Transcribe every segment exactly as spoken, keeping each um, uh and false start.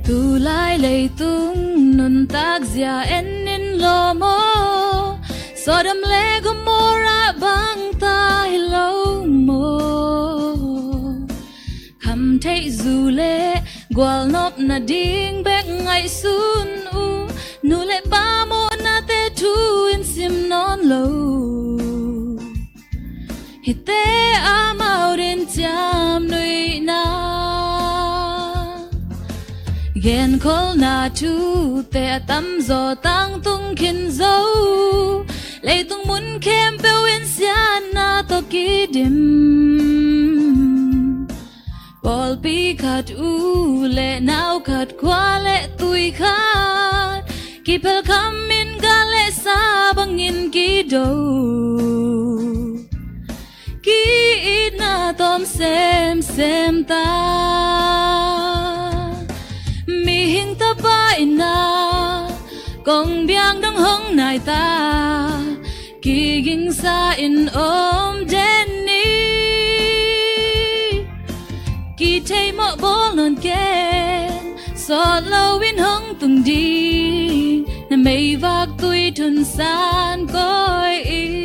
Tulai leitung nuntak zia en in lo maw? Sodom le Gomorrah bang ta hi lo maw? Kham theih zu le gualnop nading bek ngaihsun uh. Nu le pa mawhnate thu in sim nawn lo. Hihte amau din ciamnuihna genkholhna thute a tamzaw tangtung khin zo. Leitung mun khempeuh in siatna tawh kidim. Pawlpi khat, u le nau khat, khua le tui khat, kiphel kham in gah le sa bangin kido. Ki-itna tawm semsem ta. Mihing Tapa in ah kong biang dong hong nai ta. Kigingsa in om den ni. Kithei mawh bawl nawn ken. Sawt lo in hong tung ding. Na meivak tui thun san koi in.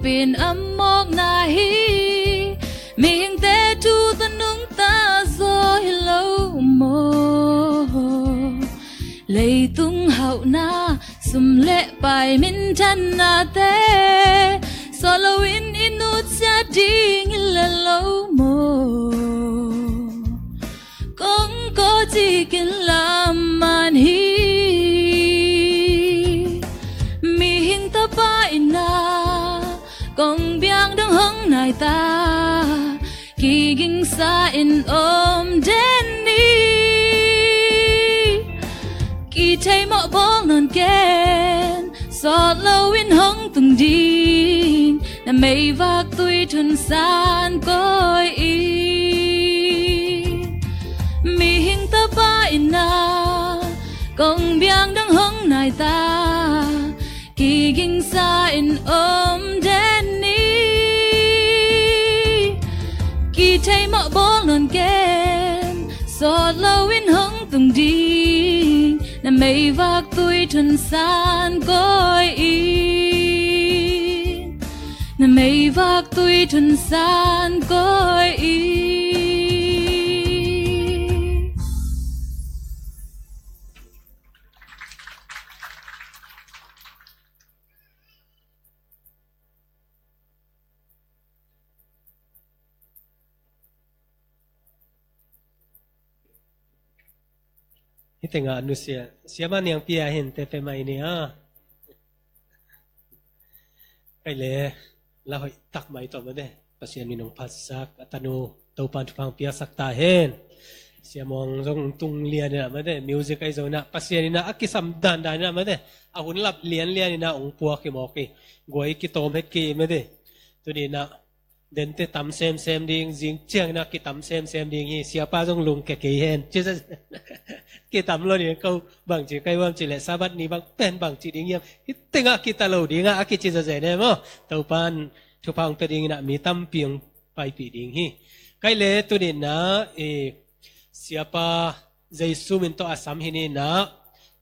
Pin a mawkna hi. Mihingte thu tawh nungta zaw hi lo maw? Leitung hauhna, sum le pai minthannate sawt lo in i nutsiat ding hi lel lo maw? Kong ko cikin lam man hi. Mihing Tapa in ah kong biang dong hong nai ta. Kigingsa in om den ni. Kithei mawh bawl nawn ken. Sawt lo in hong tung ding. Na meivak tui thun san koi in. Mihing Tapa in ah kong biang dong hong nai ta. Kigingsa in om den ni. Kithei mawh bawl nawn ken. Sawt lo in hong tung ding. Na meivak tui thun san koi in. Na meivak tui thun san koi in. Hih tengah nusia siama niang pia hin te pe mai ni a. Kai le la hoih tak mai tawh mate. Pasian min hong phatsak a tanu Topan thupha hong piasak ta hen. Siamong zong tung lian inah mate. Music ai zong inah Pasian inah a kisam dandan inah mate. A hun lap lianlian inah hong puak hi mawk hi. Guai kitawm het ki mate. Tuni inah dente tam semsem ding, zing ciang inah kitam semsem ding hi. Siapa zong lungke kei hen. Kitam lo ding ko bangci kai uam ci le Sabat ni bang pen bangci ding hiam. Hih tengah kita lo dingah a kici zazen e maw? Topan thupha hong pia ding inah mi tampi hong paipih ding hi. Kai le tuni inah i Siapa Jesu min tawh a sam hi ni inah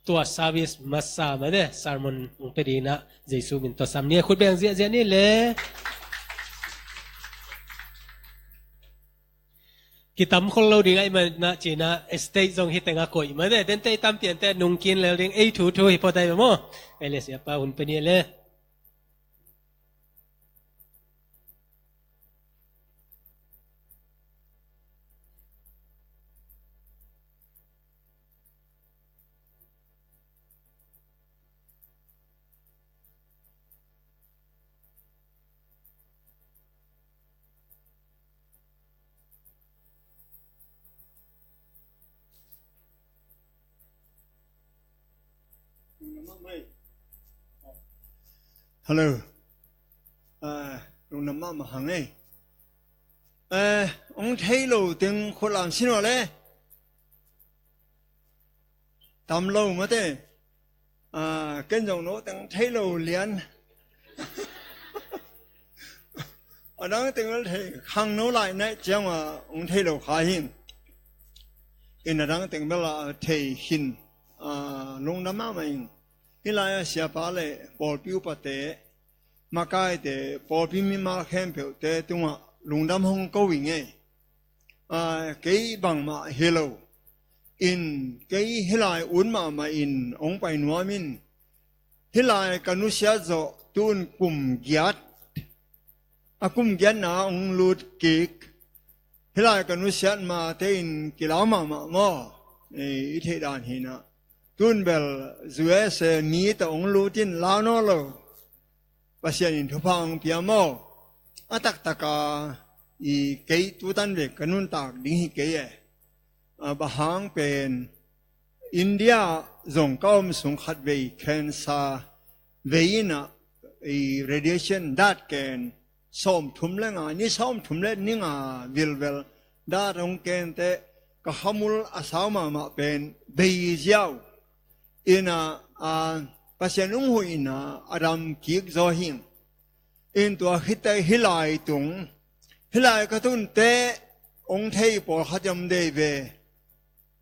tua service masa mate sermon hong pia ding inah Jesu min tawh sam ni a khut beng ziahziah ni le. kitam khol lo ding ahih manin ah ci-in ah stage zong hi teng a koih mah te, den te i tam pian te nung khin lel ding, ei thu thu hi phot ai maw. Ei le siapa hun pe ni le. Hello. Ah, lungdam mahmah hang ei. Eh, hong thei lo teng khut lam sin uh le. Tam lo mate. Ah, ken zong no teng thei lo lian. A dang teng bel thei khang no lai nai ciang a hong thei lo kha hing. In a dang teng bel a thei hin, ah, lungdam mahmah ing. Hih lai a siapa le pawlpi upate, makaite, pawlpi mimal khempeuhte tungah lungdam hong ko ing ei. Ah, kei bangmah hi lo. In kei hih lai ut mahmah in hong pai nuam in. Hih lai ka nusiat zawh tun kum giat. A kum giatna hong lut kik. Hih lai ka nusiat mate in kilau mahmah maw. Eh, i theih dan hi na. Tun bel U S A mi tawh hong lut in lau nawn lo. Pasian in thupha hong pia maw. A taktak a i kei tutan vek ka nuntak ding hi kei e. A bang hang pen India zong ka om sung khat vei cancer vei in ah i radiation dat ken sawmthum le nga, ni sawmthum le ni nga vilvel dat hong ken teh ka khamul a sau mahmah pen bei ziau. In ah, ah, Pasian hong huh in ah a dam kik zaw hing. In tua khit teh hih lai tung, hih lai ka tun teh hong thei pawlkhat i om dei ve.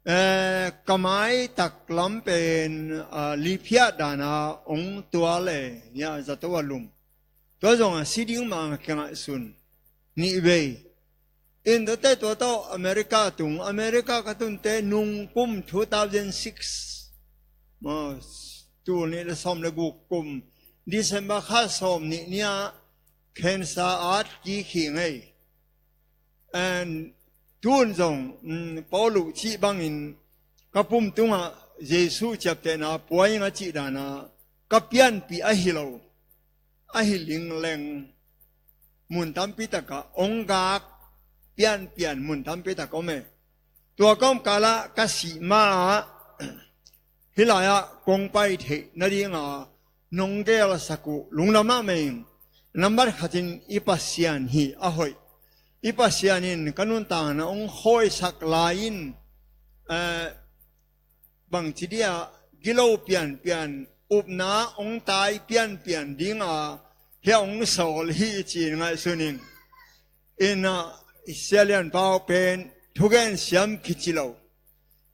Eh, ka mai taklam pen, ah, liphiat dan a hong tual e, ya, zato a lum. Tua zong a si ding mah a kingaihsun. Nih vei. In tua teh tua tawh America tung, America ka tun teh nung kum two thousand six. Maw, tul nih le sawm le guk kum December kha sawm nih ni-a cancer at kik hi ngei. And tun zong, mm, Paulu cih bangin ka pum tungah Jesu ciaptehna puai ing a cih dan a ka pianpih ahi lo. Ahi lingleng mun tampi takah hong gak pianpian mun tampi tak om e. Tua ka om kal ah ka sih ma-ah hih lai-ah kong pai theih nadinga nong gelsak uh lungdam mahmah ing. Nambat khatin i Pasian hi a hoih. I Pasian in ka nuntakna hong khawisak lai in, eh, bangci dia gilo pianpian, upna hong tai pianpian dinga hia hong sawl hi ci-in ngaihsun ing. In ah, Sia Lian Pau pen thugen siam kici lo.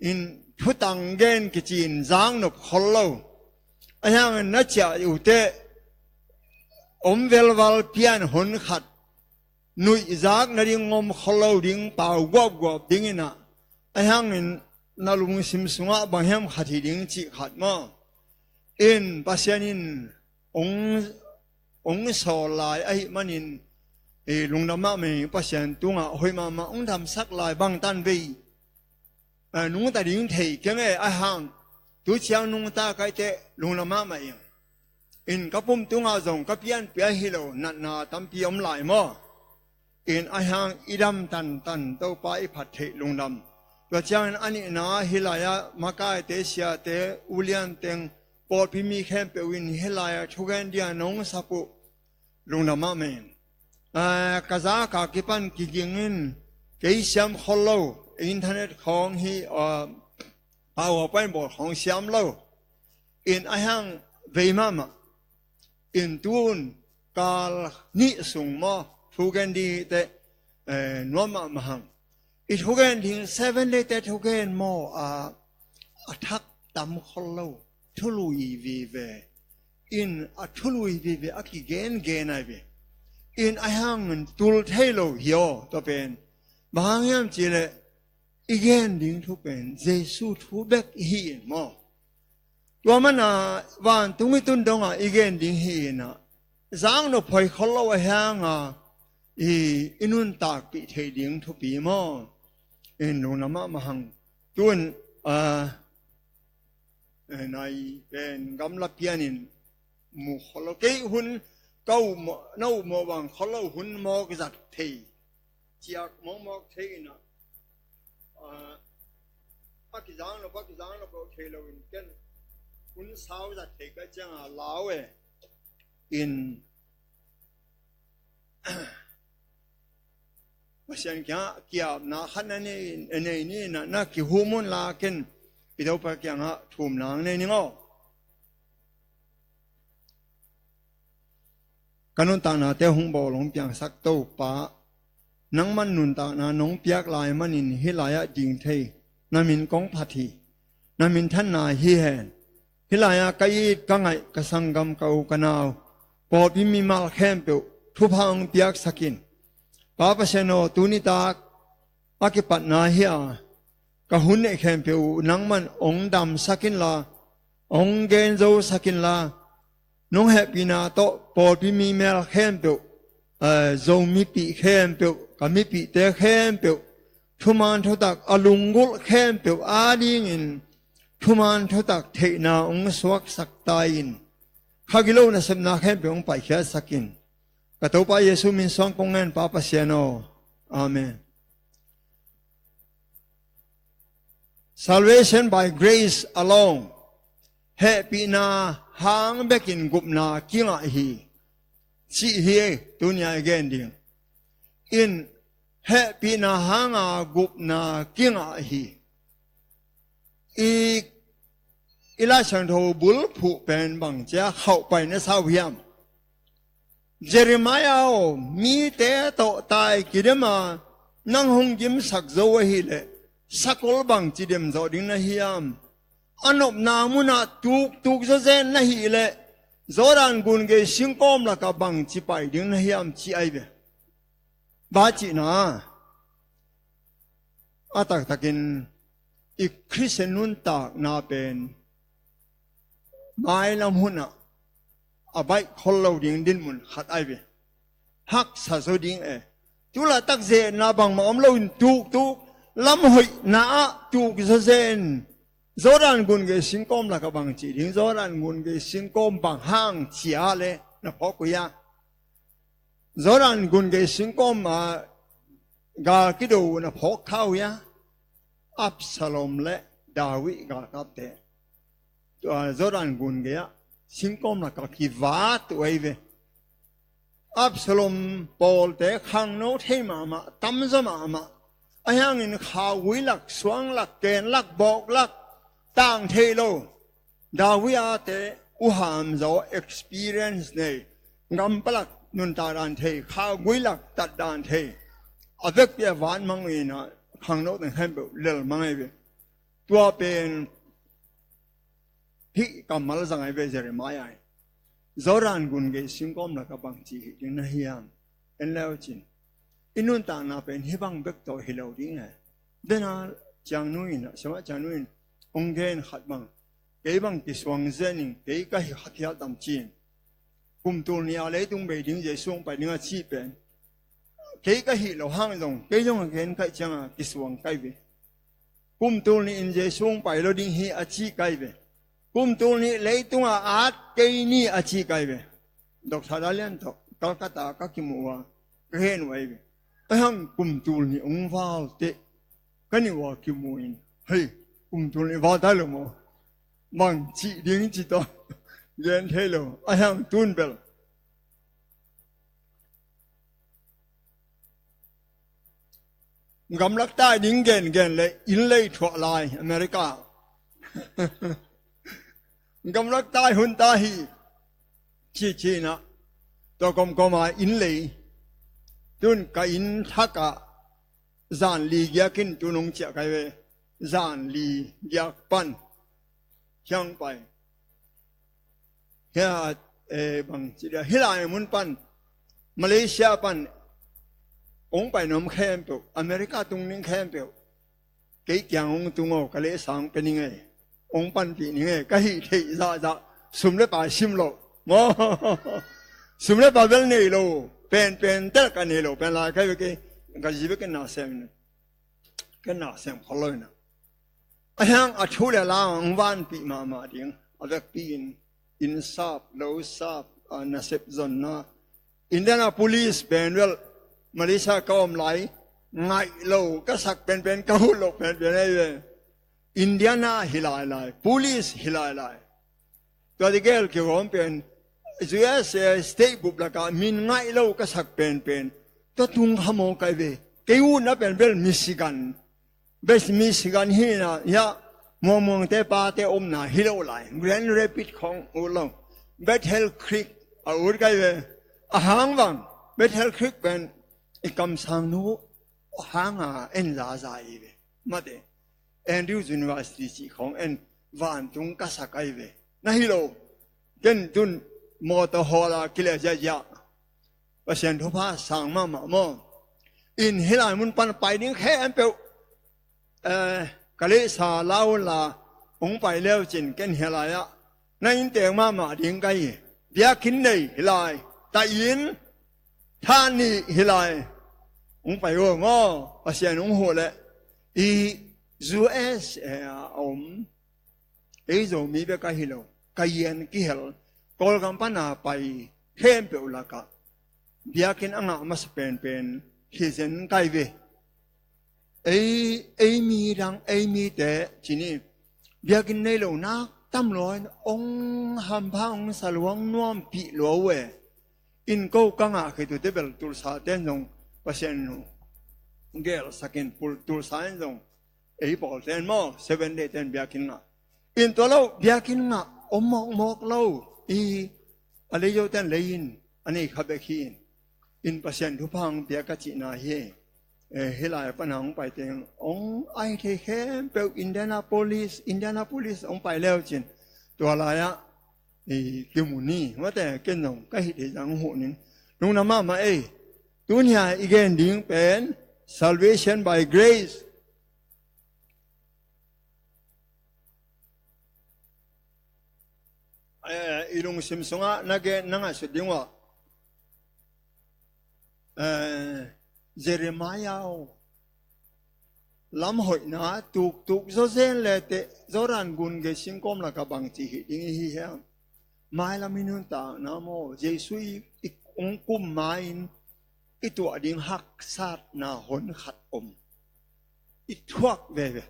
In thutang gen kici in zaknop khol lo. Ahi hangin na ciah uh teh om velval pian hon khat nuihzak nading om khol lo ding, pau guapguap ding in ah, ahi hangin na lungsim sungah bang hiam khat hi ding cih khat maw. In Pasian in hong, hong sawl lai ahih manin, eh, lungdam mahmah ing. Pasian tungah hoih mahmah hong damsak lai bangtan vei. Eh, nungta ding thei keng e, ahi hang tu ciang nungta kai teh lungdam mahmah ing. In ka pum tungah zong ka pianpih ahi lo natna tampi om lai maw. In ahi hang i dam tantan Topa i phat theih lungdam. Tua ciangin a nihna hih lai-ah makaite, siate, ulian teng, pawlpi mi khempeuh in hih lai-ah thugen dia nong sap uh lungdam mahmah ing. Ah, ka zak a kipan kiging in kei siam khol lo, internet khawng hi, ah, pau a pain bawl khawng siam lo. In ahi hang vei mahmah. In tun kal nih sung maw thugen ding teh, eh, nuam mahmah hang. I thugen ding Seven Day te thugen maw, a, a thak tam khol lo, thului vive. In a thului vive a kigengen ai ve. In ahi hangin tul thei lo hi aw, tua pen. Bang hang hiam cihleh i gen ding thu pen Jesu thu bek i hi in maw? Tua mana vantung i tun dongah i gen ding hi inah zang nop hoi khol lo a hianga i, i nuntakpih thei ding thupi maw? In lunglamah mahang tun a nai pen gamla pianin mu khol lo kei hun ka uh mawh na uh mawh bang khol lo hun mawk zat thei ciak mawkmawk thei inah a kizang lo a kizang lo thei lo in ken hun sau zat thei ka cianga lau e in Pasian kiangah kiapna khat na nei ni na na kihum un la ken i Topa kiangah thumna ang nei ning aw. Ka nuntaknate hong bawl hong piangsak Topa nangman nuntakna nong piak lai manin hih lai-ah ding thei na min kong phat hi. Na minthanna hi hen. Hih lai-ah ka it ka ngaih ka sanggam ka u ka nau pawlpi mimal khempeuh thupha hong piaksak in. Pa Pasian aw tuni tak a kipatna hi a ka hun neih khempeuh uh nangman hong damsak inla hong genzosak inla nong hehpihna tawh pawlpi mi mel khempeuh, eh, Zo mipih khempeuh, ka mipihte khempeuh, thuman thutak a lunggulh khempeuh adingin thuman thutak theihna hong suaksak ta in kha gilo nasepna khempeuh hong paikhiatsak in. Ka Topa Jesu min suang kong ngen Pa Pasian aw. Amen. Salvation by grace alone. Hehpihna hang bekin gupna kingah hi. Cih hi tunia i gen ding. In hehpihna hanga gupna kingah hi. I, i Lai Siangtho bulphuh pen bang cia khauh pai na sau hiam? Jeremiah aw, mite tawh tai kidema nang hong gimsak zo ahileh sakol bangci dem zawh ding na hiam? A nopna munah tuktuk zawzen na hileh Jordan gun gei singkawm lakah bangci pai ding na hiam ci ai ve. Ba cihna a taktakin i Khristian nuntakna pen mailam hunah a baih khol lo ding dinmun khat ai ve. Haksa zo ding e. Tulaitak zetna bangmah om loin tuktuk lamhoihna ah tuk zawzen Jordan gun gei singkawm lakah bang cih ding? Jordan gun gei singkawm bang hang cia le na phawk uh hia? Jordan gun gei singkawm ah gal kido na phawk kha uh hia? Absalom le David galkapte tua Jordan gun gei ah singkawm lakah kivat uh ei ve. Absalom pawlte khangno thei mahmah, tamzaw mahmah. Ahi hangin khaugui lak, suang lak, ken lak, bawk lak tang thei lo. David ate uham zaw experience nei, gampalak nuntak dan thei, khaugui lak tat dan thei. A vekpi a vat mang inah khangno teng khempeuh lel mang ei ve. Tua pen hih kammal zang ai ve Jeremiah in. Jordan gun gei singkawm lakah bangci hih ding na hiam? En leu cin. I nuntakna pen hih bang bek tawh hi lo ding e. Dena ciangnu in, siamah ciangnu in hong gen khat bang. Kei bang kisuang zen in, kei ka hi kha phial tam cin. Kum tul nih a leitung bei ding Jesu hong pai ding a cih pen kei ka hih loh hang zong kei zong a gen kaih cianga kisuang kai ve. Kum tul nih in Jesu hong pai lo ding hi a ci kai ve. Kum tul nih leitunga at kei ni a ci kai ve. Doctor Dalian tawh Calcutta ka kimuh uh a ka hen uh ai ve. Ahi hang kum tul nih hong val teh ka nih uh a kimuh in hei kum tul nih val tai lo maw? Mang cih ding ci tawh gen thei lo. Ahi hang tun bel gamlak tai ding gengen le inn lei thuah lai America. Gamlak tai hun ta hi ci cinah tua kawmkawma inn lei tun ka inn thakah zan li giakin tun hong ciah kai ve. Zan li giak pan hiang pai hia, eh, bang ci dia hilai mun pan Malaysia pan Hong pai nuam khempeuh, America tung ding khempeuh, kei kiang hong tung aw, ka lehsa hong pia ning ei, hong panpih ning ei, ka hih theih zahzah, sum le pai sim loh maw. Sum le pai bel nei lo, penpen tel ka nei lo pen lai ka hi ve. Kei ka zi bek ken na sem, ken na sem khol lo hi na. A hiang a thu le la hong vanpih mahmah ding, a vekpi in, inn sap, lo sap, a nasep zonna. Indianapolis pen bel, Malaysia ka om lai, ngaih lo ka sak penpen, ka huh loh penpen ahi ve. Indiana hi lailai, police hi lailai. Tua ti gel kigawm pen, U S A state bup lakah min ngaih lo ka sak penpen, tua tung kha maw ka hi ve. Kei utna pen bel Michigan. Bel Michigan hi na, hiah muangmuangte pate omna hi lo lai. Grand Rapids khong ut lo. Battle Creek a ut ka hi ve. A hang bang, Battle Creek pen i kamsang nu hanga en zaza hi ve. Mate, Andrews University cih khong en, vantung ka sak ahi ve. Na hi lo. Ken tun mawtaw hawla kile ziahziah. Pasian thupha sang mahmah maw. In hih lai mun pan pai ding khempeuh, eh, ka lehsa la unla hong pai leu cin ken hih lai-ah na inntek mahmah ding ka hi. Biakinn nei hih lai, taih inn, tha nih hih lai. Hong pai uh maw, Pasian hong huh leh. I U S A a om, ei Zomi bek ahi lo, ka yian kihel, Kawlgam pana pai khempeuh lakah biakinn a ngah masa penpen hi zen ka hi ve. Ei, ei mi dang, ei mite ci ni, biakinn nei lo nak tam lo in, hong hampha, hong saluang nuampih lua uh e. In ko ka ngah khit uh teh bel Tulsa ten zong Pasian in gelsakin, Tulsa in zong ei pawlten maw, Seven Day ten biakinn ngah. In tua lo, biakinn ngah om mawkmawk lo. I, a lei zo ten lei in a nei kha bek hi in. In Pasian thupha hong pia ka cihna hi. Eh, hih lai pana hong pai teng hong ai thei khempeuh, Indianapolis, Indianapolis hong pai leu cin. Tua lai-ah i kimu ni, mate, ken zong ka hih thei zang huh ning. Lungdam mahmah ei. Tun hia i gen ding pen Salvation by Grace. Eh, i lungsim sungah na gen, na ngaihsut ding uh ah, eh, Jeremiah aw, lamhoihna tuktuk zaw zen leteh Jordan gun gei singkawm lakah bangci hih ding i hi hiam? Mailam i nuntakna maw, Jesu i, i hong kum ma-in i tuah ding haksatna hon khat om. I thuak veve,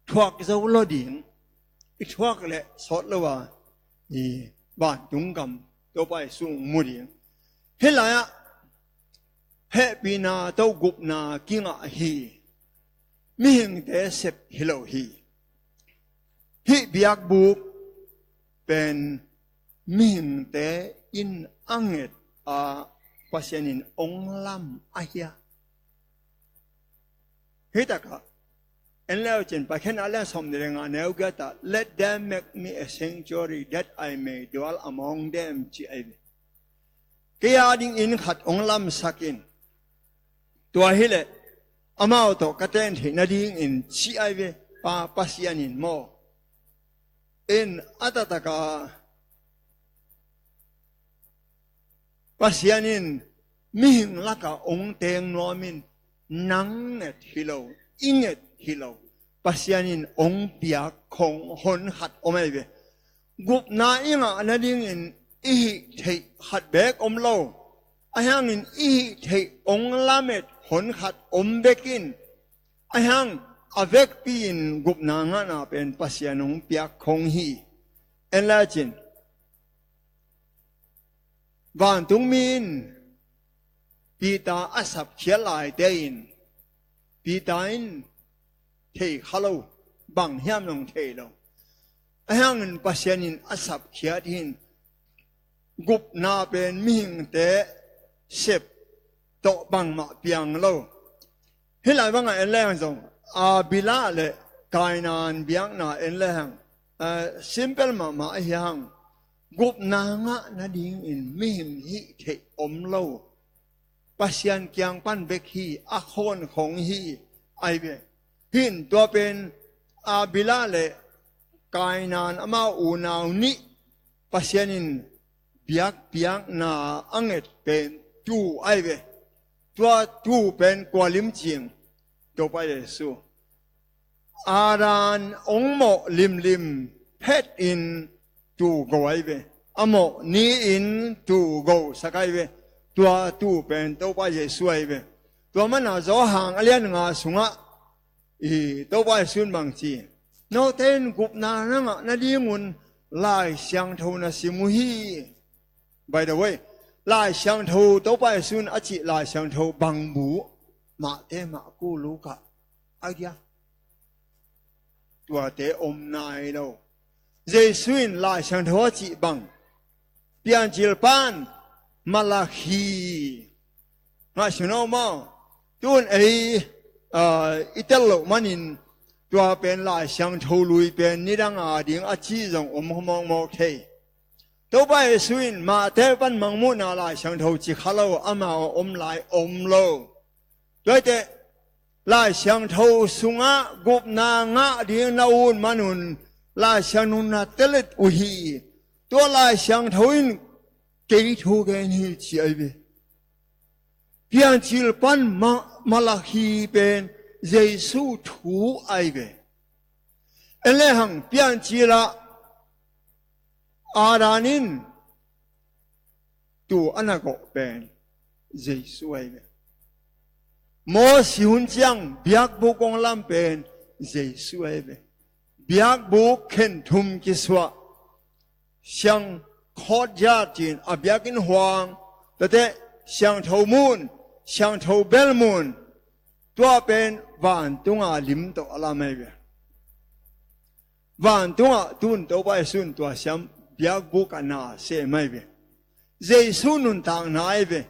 thuak zo lo ding. I thuak leh sawt lo a, i vantung gam Topa Jesu hong mu ding. Hih lai-ah hehpihna tawh gupna kingah hi. Mihingte sep hi lo hi. Hih biakbuk pen mihingte in a nget a, Pasian in hong lam a hia? Hih takah en leu cin, Paikhiatna a lian sawmnih le nga, neu giat ah, "Let them make me a sanctuary that I may dwell among them," ci ahi ve. Kei a ding inn khat hong lamsak in. Tua hileh amau tawh ka ten theih nadingin ci ahi ve. Pa, Pasian in maw, in a taktak a, Pasian in mihing lakah hong teng nuam in, nang nget hi lo, i nget hi lo, Pasian in hong piak khong hon khat om ahi ve. Gupna i ngah nadingin i hih theih khat beek om lo. Ahi hangin i hih theih hong lamet hon khat om bek in, ahi hang a vekpi in gupna ngahna pen Pasian hong piak khong hi. En la cin, vantungmi in Peter a sapkhiat laite in, Peter in thei kha lo, bang hiam zong thei lo. Ahi hangin Pasian in a sapkhiat hi in, gupna pen mihingte sep tawh bangmah piang lo. Hih lai bangah en leng zong, Abila le Kaina biakna en leng, eh, simple mahmah ahi hang, gupna ngah nadingin mihing hih theih om lo. Pasian kiang pan bek hi, a khawnkhong hi, ai ve. Hin tua pen Abila le Kaina in amau unau nih Pasian in biakpiakna a nget pen tuu ai ve. Tua tuu pen kua limci hiam? Topa Jesu. Adam hong mawh limlim phetin tuu go ai ve. A mawh ni-in tuu go sak ai ve. Tua tuu pen Topa Jesu ai ve. Tua mana Johan a lian nga sungah i Topa Jesu in bang ci? Note in gupna na ngah nadingun Lai Siangtho na sim uh hi. By the way, Lai Siangtho, Topa Jesu in a cih Lai Siangtho bang bu? Mate, Marku, Luka, a gia. Tuate om nai lo. Jesu in Lai Siangtho a cih bang? Piancil pan Malakhi. Ngaihsun aw maw. Tun ei, ah, i tel loh manin tua pen Lai Siangtho lui pen nidang a ding a ci zong om mawkmawk thei. Topa Jesu in Mate pan Mangmuhna Lai Siangtho ci kha lo, amau a om lai om lo. Tuaite Lai Siangtho sungah gupna ngah ding na ut manun Lai Siangtho na telet uh hi. Tua Lai Siangtho in kei thu gen hi ci ai ve. Piancil pan Ma-, Malakhi pen Jesu thu ai ve. En le hang Piancil ah Adam in tuu a na gawh pen Jesu ai ve. Mosi hun ciang biakbuk hong lam pen Jesu ai ve. Biakbuk khen thum kisuah, siang khawt yat cin a biakinn huang, tate siangtho mun, siangtho bel mun, tua pen vantunga lim tawh a lam ai ve. Vantungah tun Topa Jesu in tua siam biakbuk a na sem ai ve. Jesu nuntakna ai ve.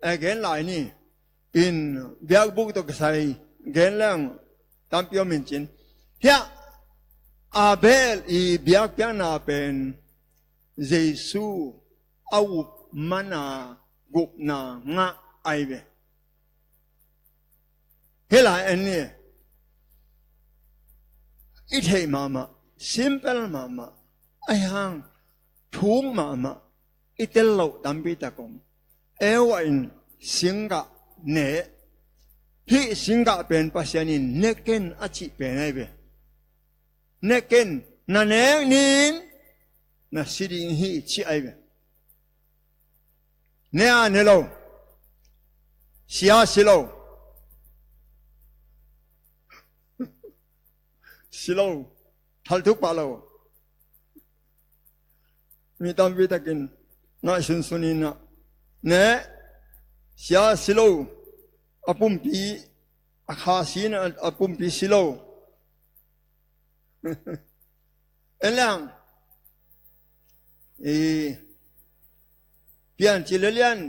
A gen lai ni. In biakbuk tawh kisai gen leng tampi om in cin. Hiah Abel i biakpiakna pen Jesu a up mana gupna ngah ai ve. Hih lai en ni. I theih mahmah, simple mahmah, a hiang thuk mahmah, i tel loh tampi tak om. Eva in singgah ne. Hih singgah pen Pasian in ne ken a cih pen ai ve. Ne ken, na nek ni-in na si ding hi ci ai ve. Ne a ne lo. Si a si lo. Si lo. Thalthuk pah lo. Mi tampi takin ngaihsunsun in ah, ne, si a si lo. A pumpi, a kha si in ah, a pumpi si lo. En lang. I Piancil a lian,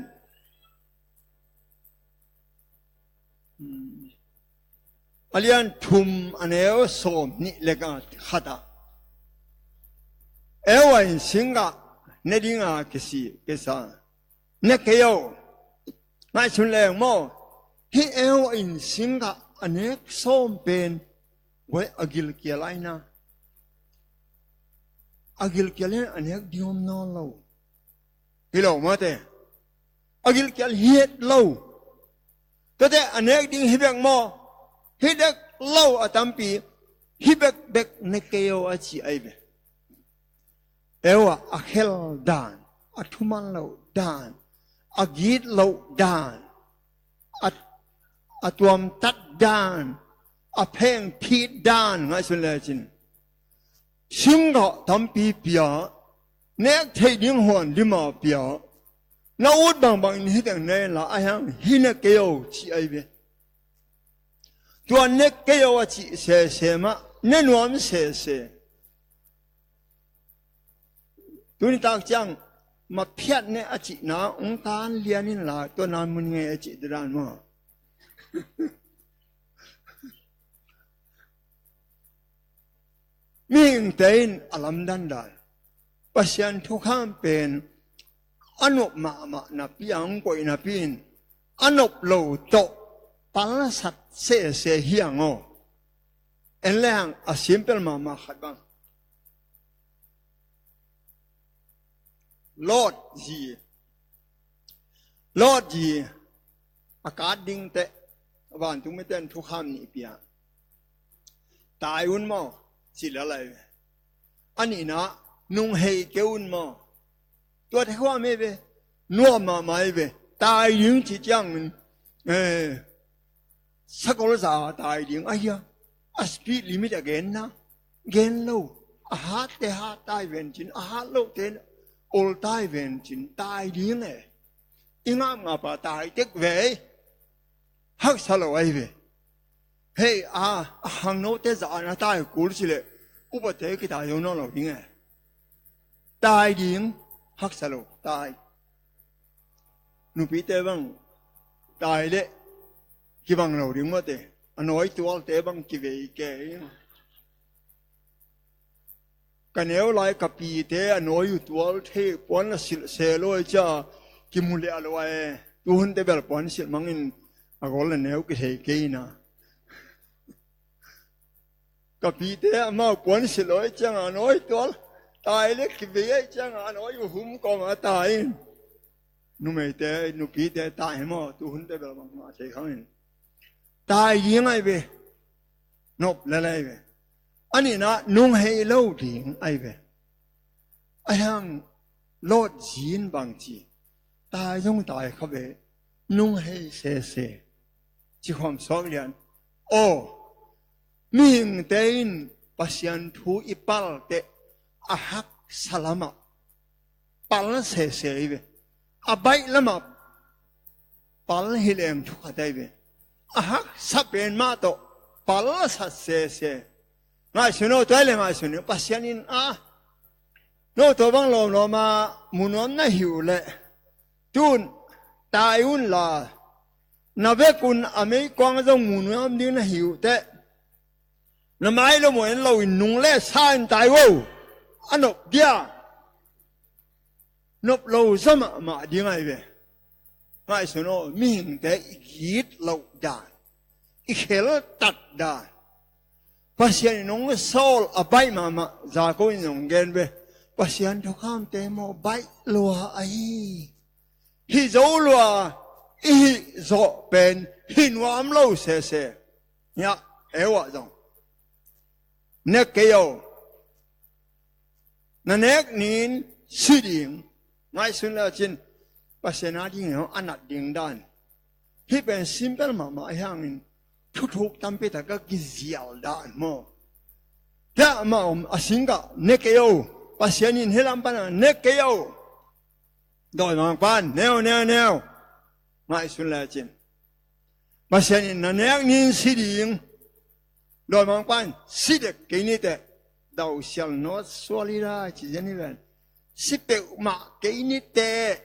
a lian thum a neu sawm nih le khat ah, Eva in singgah ne dinga kisi, kisa. Ne kei o. Ngaihsun leng maw. Hih Eva in singgah a nek sawm pen guai a gilkial ai na. A gilkial in a nek ding om nawn lo. Hi lo mawte. A gilkial hi het lo. Tate a nek ding hi bek maw. Hi dek lo a tampi. Hi bekbek ne kei o a ci ai ve. Eva a khel dan, a thuman loh dan, a git loh dan, a, a tuamtat dan, a phengphit dan ngaihsun lecin. Singgah tampi pia, nek theih ding huan lima pia, na ut bangbang in hi teng ne la a hiang hi ne kei o ci ai ve. Tua ne kei o a cih sese mah, ne nuam sese. Tuni tak ciang, ma phiat ne a cihna, ung tan lian in la, tua nan mun ngei a cih te dan maw. Mihingte in a lamdan dan. Pasian thukham pen a nop mahmah napi, a hong koih napi in, a nop lo tawh palsat sese hi hang aw. En le hang a simple mahmah khat bang. Lot zi. Lot zi a kat ding teh vantung mite in thukham nih pia. Tai un maw, ci lel lai ve. A nihna, nung hei kei un maw. Tuate khua mei ve. Nuam mahmah hi ve. Tai ding ci ciangin, eh, sakol za tai ding a hia. A speed limit a genna, gen lo. A hatte hat tai ven cin, a hat lote ol tai ven cin, tai ding e. I ngap ngap a tai tek ve. Haksa lo ahi ve. Hei a, a khangnote za a na tai kul si leh, upate kitai zo nawn lo ding e. Tai ding, haksa lo, tai. Nupite bang tai leh kibang lo ding mawte. A nawi tualte bang kivei kei. Ka neu lai ka pite a nawi uh tual thei puan la silh se lo ai cia kimu leh a lo ai. Tuhunte bel puan silh mangin a gol la neu kithei kei na. Ka pite amau puan silh lo ai cianga a nawi tual tai leh kivei ai cianga a nawi uh hum kawma tai in. Numeite, nupite tai hi maw, tuhunte bel bangmah thei khangin. Tai ding ai ve. Nop lel ai ve. A nihna nung hei lo ding ai ve. A hiang Lot zin bang ci. Tai zong tai kha ve. Nung hei sese. Ci khawm suak lian. Aw. Mihingte in Pasian thu i pal teh a haksa lamah pal sese hi ve. A baih lamah pal hi leng thukhat ahi ve. A haksa pen mah tawh pal sat sese. Ngaihsun aw, tua hi leh ngaihsun hi. Pasian in a, no tua bang lawmlawma mu nuam na hi uh leh, tun tai un la, na vekun a meikuang zong mu nuam ding na hi uh teh, na mai lo maw en lo in nung le sa in tai vo. A nop dia. Nop lo zaw mahmah ding ahi ve. Ngaihsun aw, mihingte i git loh dan, i kheltat dan. Pasian in hong sawl a baih mahmah, Jakob in hong gen ve. Pasian thukhamte maw baih lua ahi. Hih zo lua i hih zawh pen hih nuam lo sese. Hiah, Eva zong. Nek kei o. Na nek nin si ding. Ngaihsun le cin. Pasian a ding hi a nat ding dan. Hih pen simple mahmah hi hangin. Thuthuk tampi tak a kizial dan maw. Tua mah om a singkah nek kei o. Pasian in hih lam pana nek kei o. Dawimangpa'n neu, neu, neu. Ngaihsun le cin. Pasian in na nek nin si ding. Dawimangpa'n si dek kei ni teh. Dausial nawt sual hi lai ci zen hi ven. Si peuhmah kei ni teh.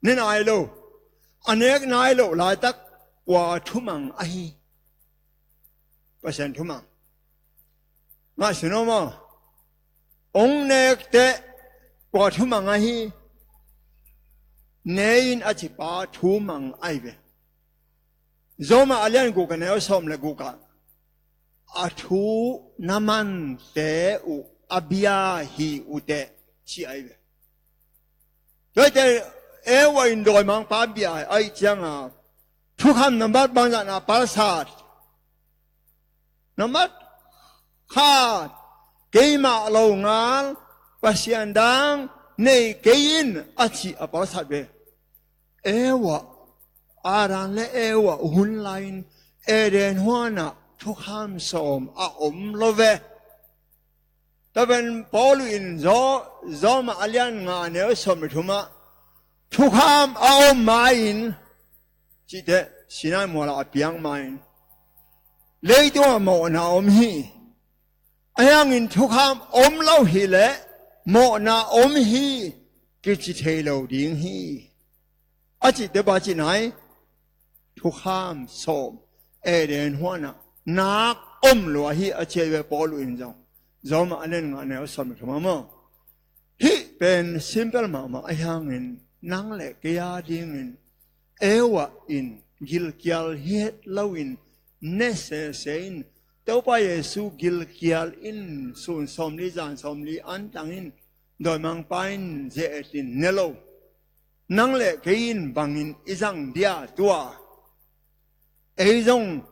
Ne nai lo. A nek nai lo laitak kua thumang ahi. Pasian thumang. Ngaihsun aw maw. Hong nek teh kua thumang ahi. Ne in a cipa thumang ahi ve. Roma a lian guk a neu sawm le guk ah. A thu na mante uh a bia hi uh teh ci ahi ve. Tuate Eva in dawimangpa bia ahi cianga thukham nambat bangzah na palsat. Nambat khat, keimah lo ngal Pasian dang nei kei in a cih a palsat ve. Eva, Adam le Eva hun lai-in Eden huanah thukham sawm a om lo ve. Tua pen Paul in Zo, Roma a lian nga neu sawm le thumah thukham a om ma-in cihte Sinai mualah a piang ma-in leitungah mawhna om hi. Ahi hangin thukham om lo hi leh mawhna om hi kici thei lo ding hi. A cihte bang ci nai, thukham sawm Eden huanah nak om lua hi a ci ahi ve Paul in zong. Roma a lian nga neu sawm le thumah maw. Hih pen simple mahmah ahi hangin nang le kei a dingin Eva in gilkial hi het loin ne sese in, Topa Jesu gilkial in sun sawmli zan sawmli antang in dawimangpa in ze-et in ne lo. Nang le kei in bangin i zang dia tua? Ei zong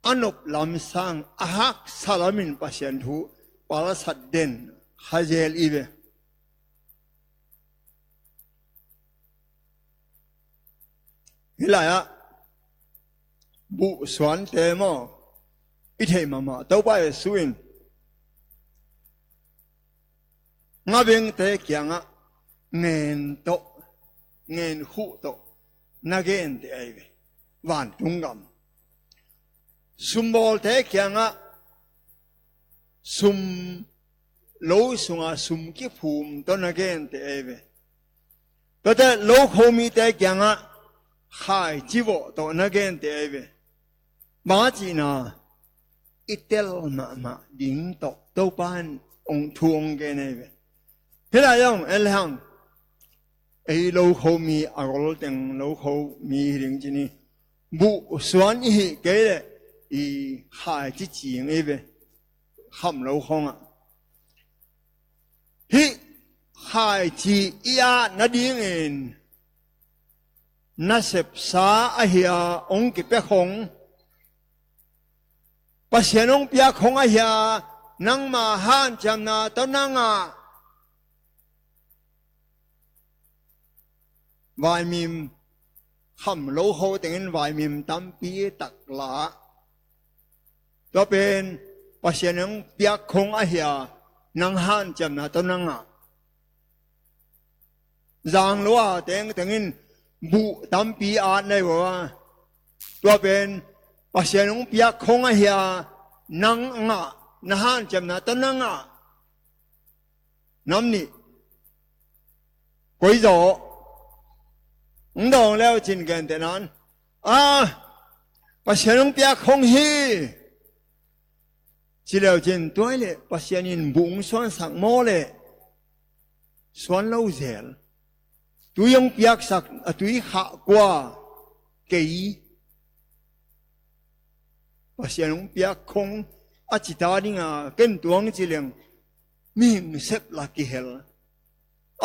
a nop lam sang a haksa lamin Pasian thu palsat den kha zel i ve. Hih lai-ah buh suante maw, i theih mahmah Topa Jesu in ngabengte kiangah ngen tawh, ngen khuh tawh na gente ahi ve. Vantung gam sumbawlte kiangah sum, lo sunga sum kiphum tawh na gente ahi ve. Tuate lo kho mite kiangah khaici vawh tawh na gente ahi ve. Bang a cihna, i tel mahmah ding tawh Topa in ong thu ong gen ahi ve. Hih lai zong en le hang, ei lo kho mi a gol teng lo kho mi hi ding ci ni. Buh suan i hih kei leh i khaici cing i ve. Kham lo khawngah hih khaici i at nadingin nasepsa ahi a ong kipia khong, Pasian ong piak khong ahi a, nangma hanciamna tawh nangah vaimim, kham lo kho tengin vaimim tampi tak la. Tua pen Pasian ong piak khong ahi a, nang hanciamna tawh nangah. Zang lo a tengtengin buh tampi at na hi uh a, tua pen Pasian ong piak khong ahi a, nang ngah, na hanciamna tawh nangah. Nam nih koi zaw ong dawng leu cin gentehna in, a, Pasian ong piak khong hi ci leu cin, tua hi leh Pasian in buh ong suansak maw leh suan lo zel. Tui ong piaksak, a tui khah kua? Kei. Pasian ong piak khong a ci ta dinga, ken tuang ci leng mihing sep la kihel.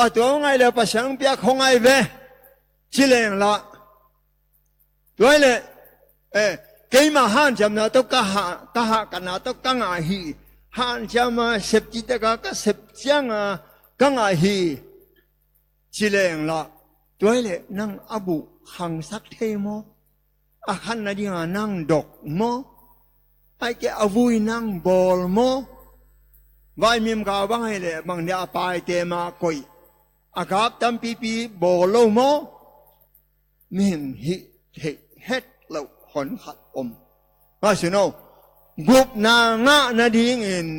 A tua ngaih le Pasian ong piak khong ahi ve ci leng la. Tua hi leh, eh, keimah hanciamna tawh ka hah, ka hahkatna tawh ka ngah hi. Hanciama sep citaka ka sep cianga ka ngah hi ci leng la. Tua hi leh nang a buh khangsak thei maw? A khan nadinga nang dok maw? Ai ke a vui nang bawl maw? Vaimim ka bang hi leh bang dia a paite ma koih, a gap tampipi bawl lo maw? Mihing hih theih het loh hon khat om. Mah sino, gupna ngah nadingin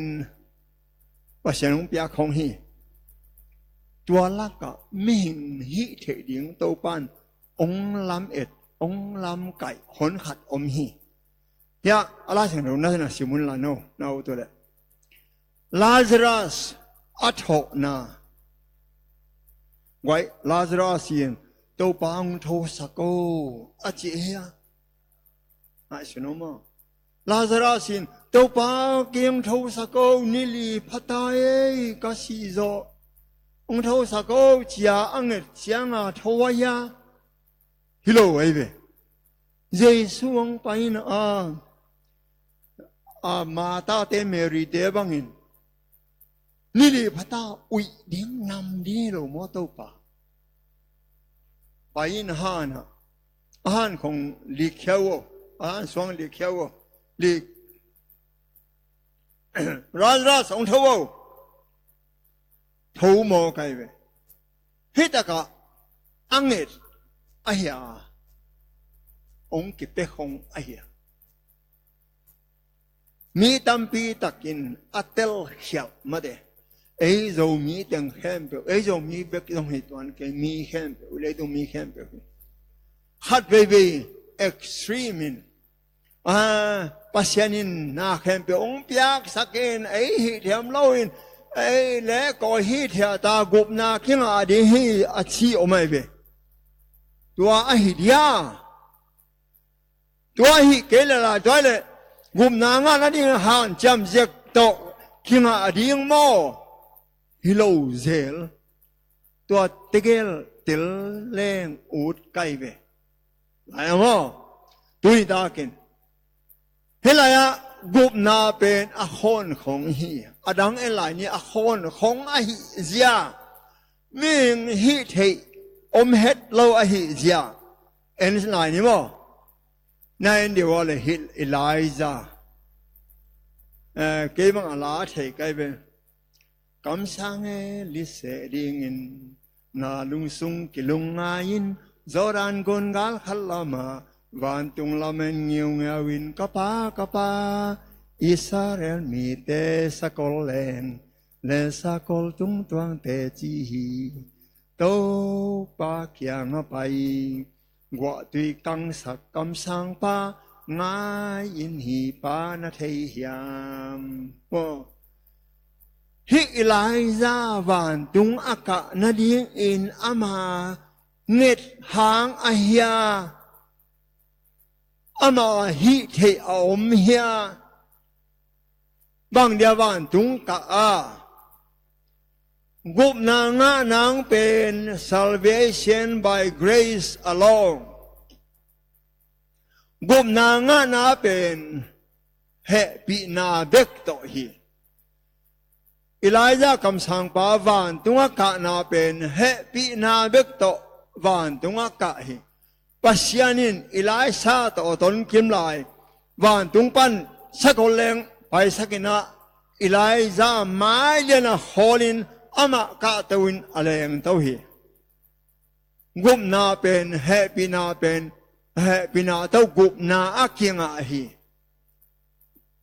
Pasian ong piak khong hi. Tua lakah mihing hih theih ding Topan ong lam et, ong lam kaih hon khat om hi. Hiah a Lai Siangtho na, na sim un la no, na ut uh leh. Lazarus a thawhna. Guai, Lazarus in, Topa ong thosak o, a ci hia. Ngaihsun o maw. Lazarus in, Topa kei ong thosak o, ni li phata ei, ka sih zawh. Ong thosak o, cia a nget cianga tho a hia. Hi lo ahi ve. Jesu ong pai in a, a Martha te Mary te bangin ni li phata uih ding nam ding hi lo maw Topa. Pai in a han ah, a han khong lik khia uh, a han suang lik khia uh, lik. Lazarus ong tho o. Tho maw kai ve. Hih takah a nget ahi a, ong kipia khong ahi a. Mi tampi takin a telkhialh mate. Ei Zomi teng khempeuh, ei Zomi bek zong hi tuan kei, mi khempeuh, leitung mi khempeuh hi. Khat veivei extreme in, a, Pasian in na khempeuh ong piaksak in, ei hih thiam lo in, ei le kawi hih thia ta gupna kingah ding hi a ci om ahi ve. Tua ahi dia. Tua ahi kei le lai tua le gupna ngah nading hanciam ziak tawh kingah ding maw? Hi lo zel. Tua tegel tel leng ut kai ve. Lai a maw? Tui takin hih lai-ah gupna pen a khawnkhong hi. A dang en lai ni a khawnkhong ahi zia. Mihing hih theih om het lo ahi zia. En lai ni maw? Na en dih uh a le hih Elijah. Eh, kei bang a la thei kai ve. Kamsang e, liseh dingin na lungsung kilungngai-in Jordan gun gal khat lamah vantung lamen ngiungiau in, ka pa, ka pa, Israel mite sakol leng le sakol tungtuang teci hi. Topa kiangah pai, guahtui kangsak kamsangpa ngai-in hih pa na thei hiam? Aw. Hih Elijah vantung a kah nadingin ama nget hang a hia? Ama hih theih a om hia? Bang dia vantung kah a? Gupna ngah nang pen salvation by grace alone. Gupna ngahna pen hehpihna bek tawh hi. Elijah kamsangpa vantungah kahna pen hehpihna bek tawh vantungah kah hi. Pasian in Elisha tawh a tonkim lai vantung pan sakol leng paisak in ah, Elijah mai lianah khawlin amah kahto in a lengto hi. Gupna pen hehpihna pen hehpihna tawh gupna a kingah hi.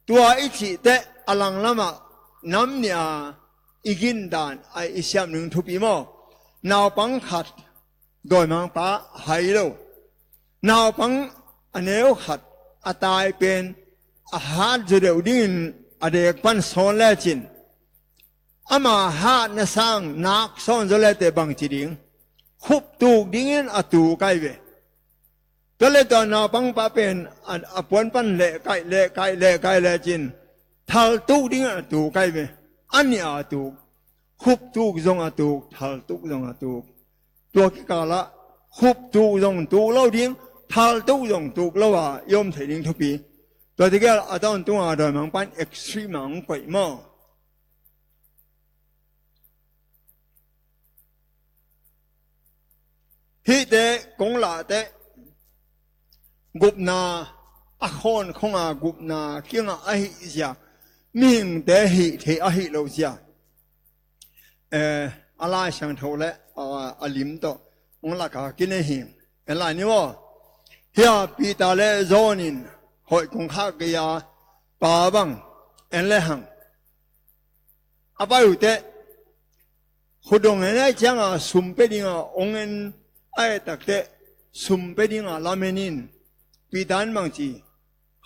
Tua i cih teh a langlamah nam nih a i gindan a i siam ning thupi maw? Naupang khat dawimangpa hai lo. Naupang a neu khat a tai pen a hat zaw deuh dingin a dek pan sawn lecin, ama hatna sang nak sawn zaw leteh bangci ding? Khuptuk dingin a tuk ai ve. Tua le tua naupangpa pen a, a puan pan lehkaih, lehkaih, lehkaih lecin thaltuk dingin a tuk ai ve. A nih a tuk. Khuptuk zong a tuk, thaltuk zong a tuk. Tua kikalah khuptuk zong tuk lo ding, thaltuk zong tuk lo a i om thei ding thupi. Tua tikal a tawntunga dawimangpa in extreme a hong koih maw? Hihte kong lahteh gupna a khawnkhonga gupna kingah ahi zia, mihingte hih theih ahi lo zia. Eh, a Lai Siangtho le a, a lim tawh hong laka kinei hi. En lai ni maw? Hia Peter le John in hoih kong khak gei-a pa bang en le hang a pai uh teh, khudong en ai cianga sum pia dinga ong en ai takteh, sum pia dinga lamen in. Peter in bangci?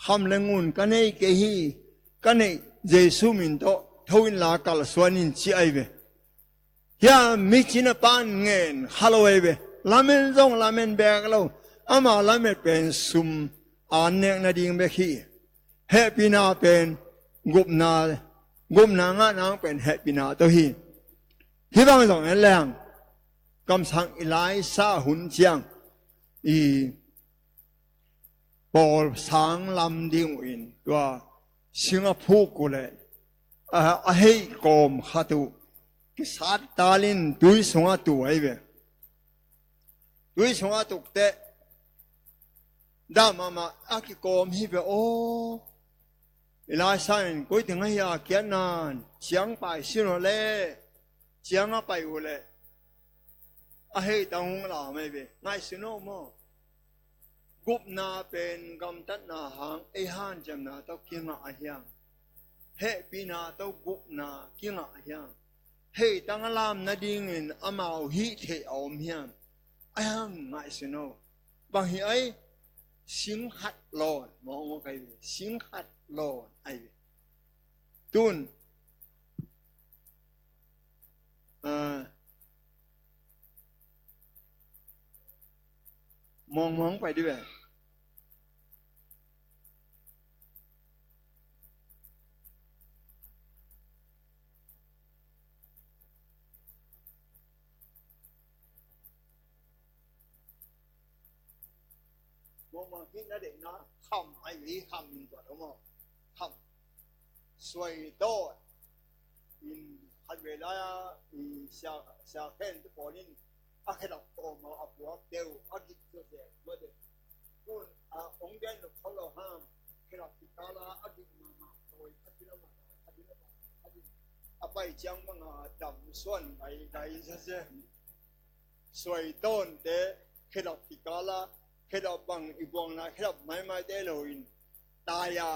Kham le ngun ka nei kei hi, ka neih Jesu min tawh tho inla kalsuan in ci ai ve. Hia mi cina pan ngen kha lo ai ve. Lamen zong lamen bek lo. Ama lamet pen sum an nek nading bek hi. Hehpihna pen gupna, gupna ngahna pen hehpihna tawh hi. Hih bang zong en leng kamsang Elisha hun ciang i pawl sang lam ding uh in tua sing a phuk uh leh a, a hei kawm khat uh kisat talin tui sungah tu ai ve. Tui sungah tuk teh dah mahmah a kikawm hi ve aw. Elisha in koi teng ahi a kiatnan ciang pai sin aw leh, ciang a pai uh leh a hei tang hong lam ai ve. Ngaihsun aw maw? Gupna pen gamtatna hang ei hanciamna tawh kingah a hiam? Hehpihna tawh gupna kingah a hiam? Hei tang a lam nadingin amau hih theih a om hiam? A hiam ngaihsun aw. Bang hi ai? Sing khat lawn. Mawng aw kai ve. Sing khat lawn ai ve. Tun ah, Muangmuang pai dih ve. Muangmuang hih na deihna kham ai ve, kham in tuat om aw. Kham. Suai tawn in khat vei lai-a i sia, sia khen te pawl in a khedap tawm a, a puak deuh a gik zawzen tua deuh. Tun a ong gen lo khaw lo hang khedap kikala a gik mahmah tawi khat in a mah tawi khat in a mah tawi khat in a pai ciang banga dam suan ngai ngai zawzen. Suai tawnte khedap kikala khedap bang i buangna khedap maimaite loin taya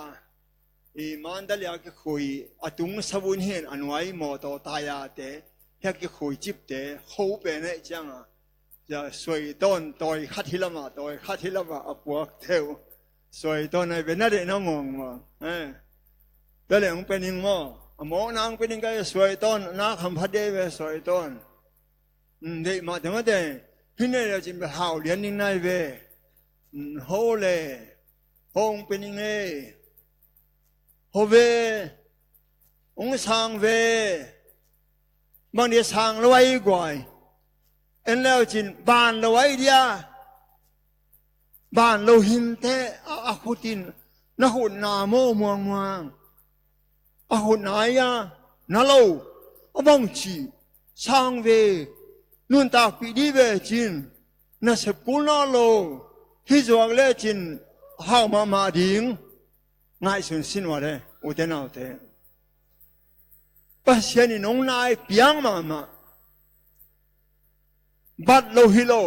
i Mandalay a kikhui a tung savun hin a nuai mawtaw tayate hia kikhui cipte kho pen eh cianga suai tawn tawi khat hi lamah tawi khat hi lamah a puak theu. Suai tawn ai ve na deihna muangmuang. Tua le hong pening maw a mawkna hong pening kai suai tawn na khamphat dei ve suai tawn. Deih mah tengah teng hi nei le cin bel hau lian ding nai ve. Ho le hong pe ning ei. Ho ve hong sang ve. Bang dia sang lo ai guai. En leu cin ban lo ai dia. Ban lo hinte a, a khutin na khutna maw muangmuang. A khutna ia na lo a bangci sang ve nuntakpih dih ve cin na sepkul na lo hi zuak le cin hau mahmah ding. Ngaihsun sin ua le ute naute. Pasian in hong nai piang mahmah. Bat lo hi lo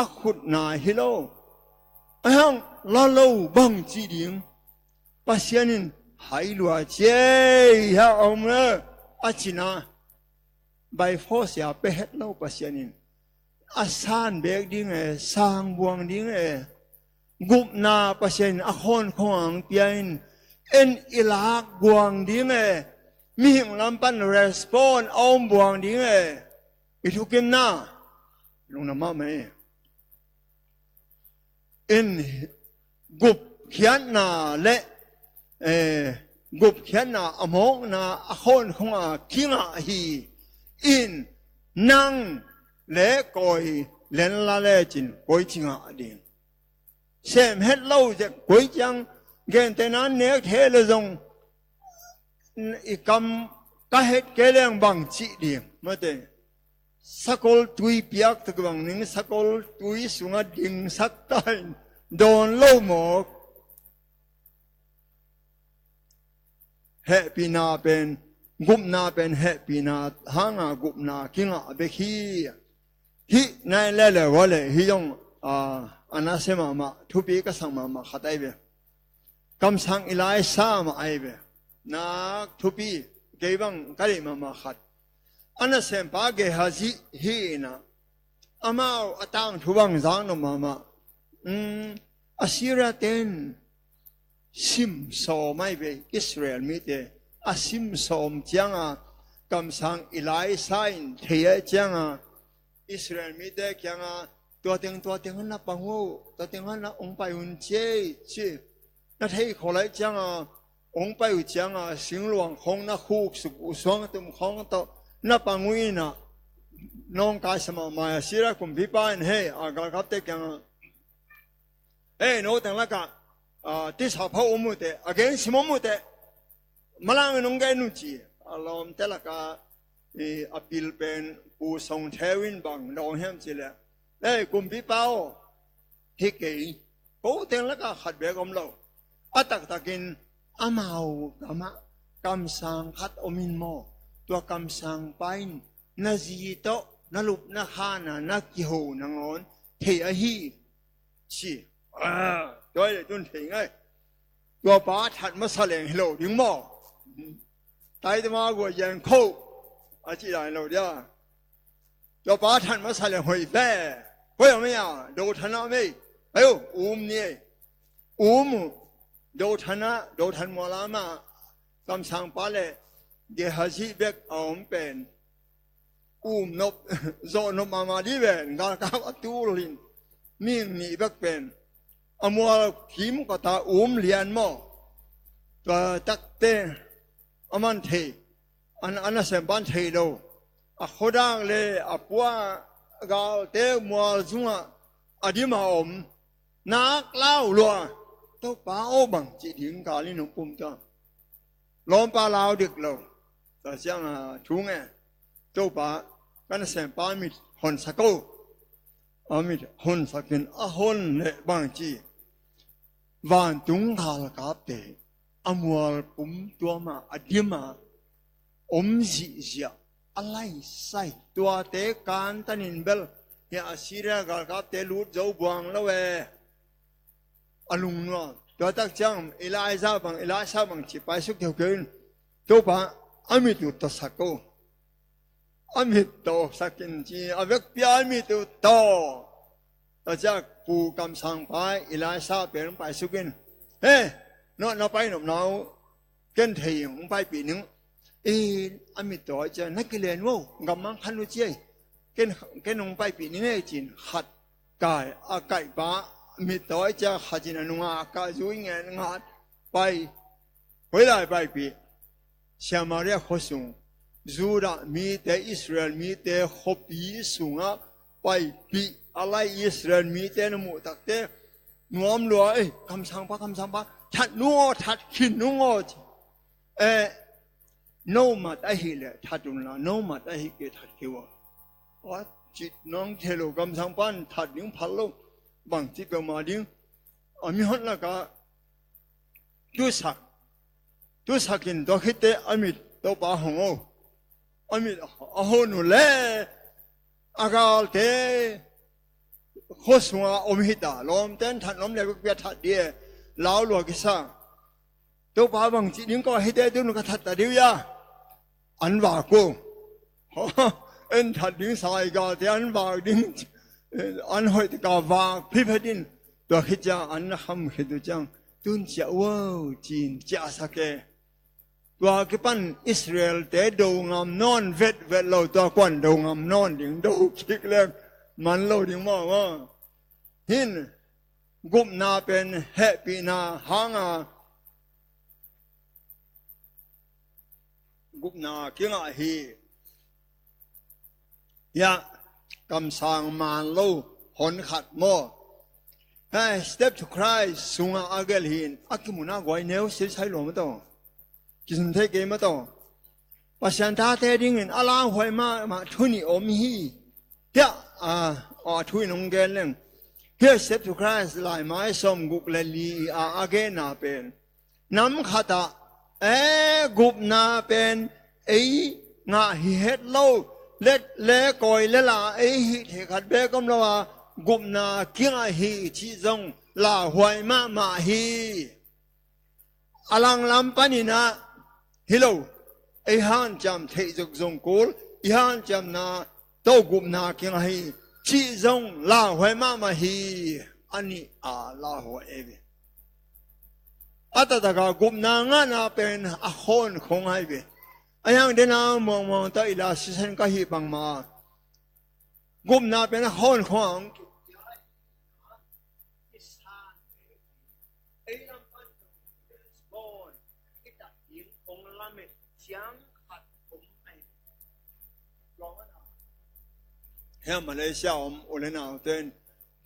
a khutna hi lo a hang la lo bang cih ding. Pasian in hai lua ciei ha om le a cina by force a pe het lo Pasian in a san bek ding e sang buang ding e. Gupna Pasian in a khawn khong ang pia in en i lak buang ding e. Mihing lam pan respond a om buang ding e. I thukimna lungna mahmah e. In gupkhiatna le eh, gupkhiatna a mawkna a khawn khong a kingah hi. In nang le koi lenla le cin koi cingah ding. Sem het lo zek koi ciang gentehna nek the le zong i kam ka het kei leng bang cih ding mate. Sakol tui piak tak bang ning sakol tui sungah dingsak ta in dawn lo mawk. Hehpihna pen gupna pen hehpihna hanga gupna kingah bek hi. Hih nai lele wa le hi zong a nase mahmah thupi ka sak mahmah khat ai ve. Kamsang Elisha mah ai ve. Nak thupi kei bang ka deih mahmah khat. A nasempa Gehazi hi inah amau a tangthu bang zak nop mahmah. Assyria ten sim sawm ai ve Israel mite a sim sawm cianga kamsang Elisha in thei ai cianga Israel mite kianga tua teng tua teng na pang uh tua teng na ong pai un ciei ci. Na thei khawh laih cianga ong pai uh cianga singluang khong na khuk suk uh suang tum khong tawh na pang uh inah nawngkai sa mahmah a Syria kumpipa in hei a galkapte kianga hei no teng lakah tisa pho um uh teh a gen sim um uh teh malang in ong gen uh ci a lawmte lakah a pil pen Pu Song Theu in bang dawng hiam ci leh Ei kumpipa aw hi kei ko teng lakah khat bek om lo. A taktakin amau gamah kamsang khat om in maw tua kamsangpa in na zi tawh na lup na khana na kiho nangawn thei ahi ci. Tua le tun thei ngai. Tua pa that masa leng hi lo ding maw? Taitama gua yan kho a ci lai lo dia. Tua pa that masa leng hoih ve. Hoih a mei a do thana mei. Ayo um ni ei. Um do thana do than mualama kamsangpa le Gehazi bek a om pen. Um nop zawh nop mahmah dih ven galkap a tul in mihing nih bek pen a mual kim kawta um lian maw? Tua takte a man thei, an, a nasempa in thei lo. A khuadak le a pua galte mual sungah a dima om nak lau lua. Topa aw, bang cih ding kal in hong pum ta. Lawmpa lau dik lo. Tua ciang a thu nge, Topa, ka nasempa mit honsak o. A mit honsak in a hon leh bang ci, vantung galkapte a mual pum tuam a, a dim a om zihziah a laisai. Tuate kantan in bel hi a, Assyria galkapte lut zo buang lo e. A lungnuam. Tua tak ciang Elijah bang, Elisha bang ci paisuk keuhkeuh in, Topa, a mit uh tawsak o. A mit tawsak in ci, a vekpi a mit uh taw. Tua ciang pu kamsangpa Elisha pen paisuk in, he, no na pai nopna uh ken thei ing, hong paipih ning. In a mit taw ciang na kilen uh, gammang khan uh ci ei. Ken, ken hong paipih ning ei, ci-in khat kai, a kaihpa mit tawi ciang khat in a nungak a zui ngen ngat pai. Hoilai paipih? Samaria khua sung, Judah mite, Israel mite khuapi sungah paipih a lai Israel mite na muh takte nuam lua, ei, kamsangpa, kamsangpa, that nung aw, that khin nung aw, ci. Eh, no mat ahih leh that unla, no mat ahih kei that kei uh a. Tua cih nang thei lo, kamsangpa in that ding phal lo, bangci peuhmah ding. A mihon lakah tusak, tusak in tua khitteh a mit Topa hong o. A mit a hon uh leh a galte khua sungah om hita, lawmte in that nuam leh bek pia that dih e, lau lua kisa. Topa bangci ding kawh hite tun ka thatta dih uh hia? An vak uh. En that ding sai galte an vak ding, an hoih taka vak phiphet in. Tua khit ciang an na kham khit uh ciang, tun ciah uh o, ci-in ciahsak e. Tua kipan Israel-te do ngam nawn vetvet lo, tua kuan do ngam nawn ding, do kik leng man lo ding maw, maw. Hin, gupna pen hehpihna hanga gupna kingah hi. Hiah kamsang man lo hon khat maw? Hei, Step to Christ sungah a gelh hi in, a kimunah guai neu silsai lua mataw. Kisun thei kei mataw. Pasian tate dingin a lauhuai mahmah thu nih om hi. Hiah a, a thu in hong gen leng. Hiah Step to Christ laimai sawmguk le li a, a genna pen, nam khatah, e, gupna pen ei ngah hi het lo, let le kawi le la ei hih theih khat beek om lo a, gupna kingah hi cih zong lauhuai mahmah hi. A langlam paninah hi lo, ei hanciam theih zokzong kul, i hanciamna tawh gupna kingah hi cih zong lauhuai mahmah hi. A nih a lauhuai ei ve. A taktakah gupna ngahna pen a khawnkhong ahi ve. A hiang dena muangmuang tawh i la sisen ka hih bangmah gupna pen a khawnkhong a hong Hia Malaysia om u le naute in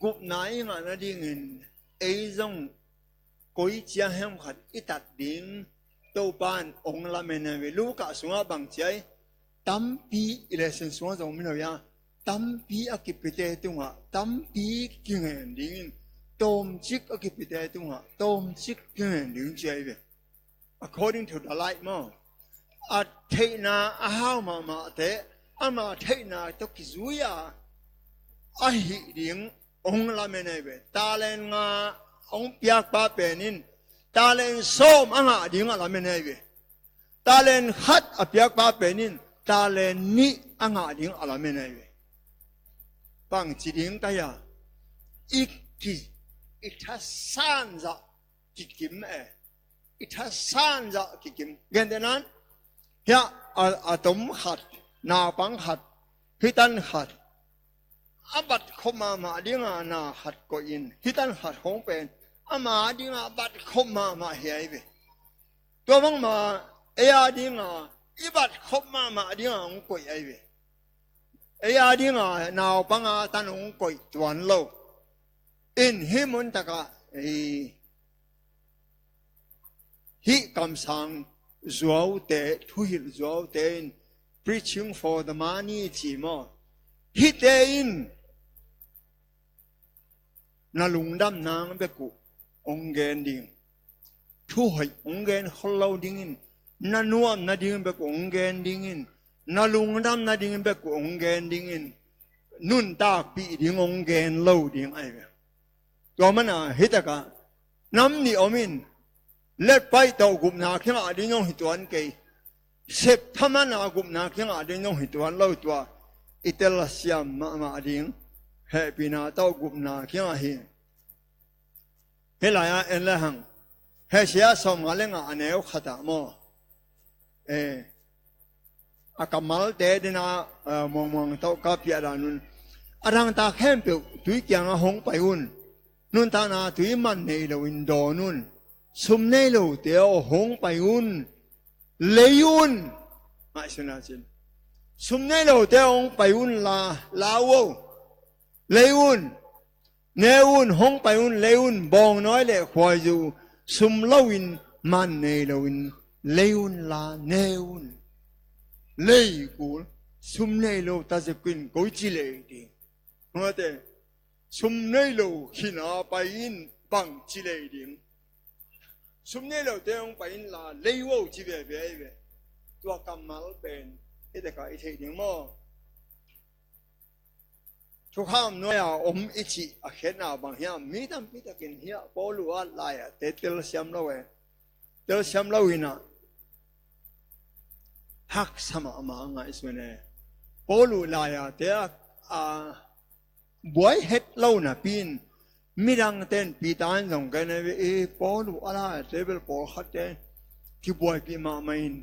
gupna i ngah nadingin ei zong koi cia hiam khat i tat ding Topa in ong lamen ahi ve. Luka sungah bang cia i tampi i lesson sungah zong mino ia tampi a kipite tungah tampi kingen dingin tawmcik a kipite tungah tawmcik kingen ding cia i ve. According to the light maw? A theihna a hau mahmahte ama theihna tawh kizui a ahih ding ong lamen ahi ve. Talent nga ong piakpa pen in talent sawm a ngah ding a lamen ahi ve. Talent khat a piakpa pen in talent nih a ngah ding a lamen ahi ve. Bangci ding ta hia? I ki, i thasan zah kikim e. I thasan zah kikim. Gentehnan hiah a, a tom khat, naupang khat, hitan khat, a bat khop mahmah dinga na khat koih in, hih tan khat khawng pen ama dinga bat khop mahmah hi ahi ve. Tua bangma ei a dinga i bat khop mahmah dinga hong koih ahi ve. Ei a dinga naupanga tan hong koih tuan lo. In hih mun takah ei hih kamsang zuaute, thuhilh zuaute in preaching for the money ci maw? Hihte in na lungdam nang bek uh hong gen ding. Thuhoih hong gen khol lo dingin, na nuam nading bek uh hong gen dingin, na lungdam nading bek uh hong gen dingin, nuntakpih ding hong gen lo ding ahi ve. Tua mana hih takah nam nih om in, letpaih tawh gupna kingah ding zong hi tuan kei, septhamana gupna kingah ding zong hi tuan lo, tua i telsiam mahmah ding hehpihna tawh gupna kingah hi. Hih lai-ah en le hang, Hosea sawmnga le nga a neu khatah maw? Eh, a kammalte dinah, eh, muangmuang tawh ka piahdan un. A dangtak khempeuh tui kiangah hong pai un. Nuntakna tui man nei loin dawn un. Sum nei lote aw hong pai un. Lei un. Ngaihsun a cin. Sum nei lote aw hong pai un la, la uh aw. Lei un. Ne un, hong pai un, lei un, bawngnawi le khuaizu sum loin, man nei loin, lei un la, ne un. Lei kul, sum nei lo ta zekin, koi ci lei ding. Hong ate, sum nei lo khina pai in, bang ci lei ding. Sum nei lote hong pai in la, lei uh aw ci veve ahi ve. Tua kammal pen, i deka i thei ding maw? Thukham nuai-a om i cih a khiatna bang hiam? Mi tampi takin hiah Paul uh a lai-ah te telsiam lo e. Telsiam lo inah haksa mahmah ngaihsun e. Paul uh lai-a te a, a buai het lo napi in midangte in Peter in zong gen e, i Paul uh a lai-a te bel pawlkhatte kibuaipih mahmah in,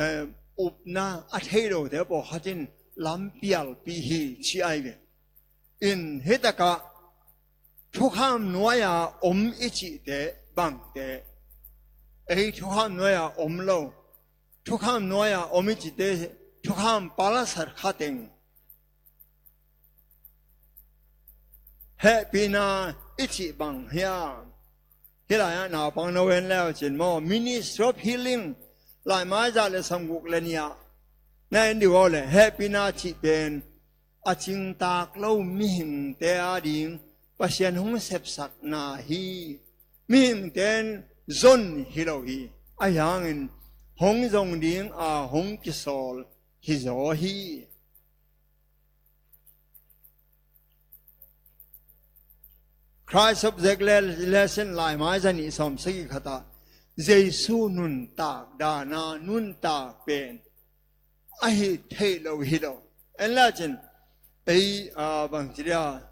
eh, upna a thei lote pawlkhat in lampialpih hi ci ai ve. In hitakah thukham nuai-a om i cihte bangte, ei thukham nuai-a om lo, thukham nuai-a om i cihte, thukham palasat khateng hehpihna i cih bang hiam? Hih lai-ah naupang no en leu cin maw, Ministry of Healing, laimai za le sawmguk le nih-ah na en dih uh aw le, hehpihna cih pen a cingtak lo mihingte ading Pasian hong sepsakna hi. Mihingte in zon hi lo hi. Ahi hangin hong zong ding a hong kisawl hi zaw hi. Christ of Zek le-, Lesson laimai za nih sawm sagih khatah Jesu nuntak dana nuntak pen ahi theih lo hi lo. En la cin ei, a, bangci dia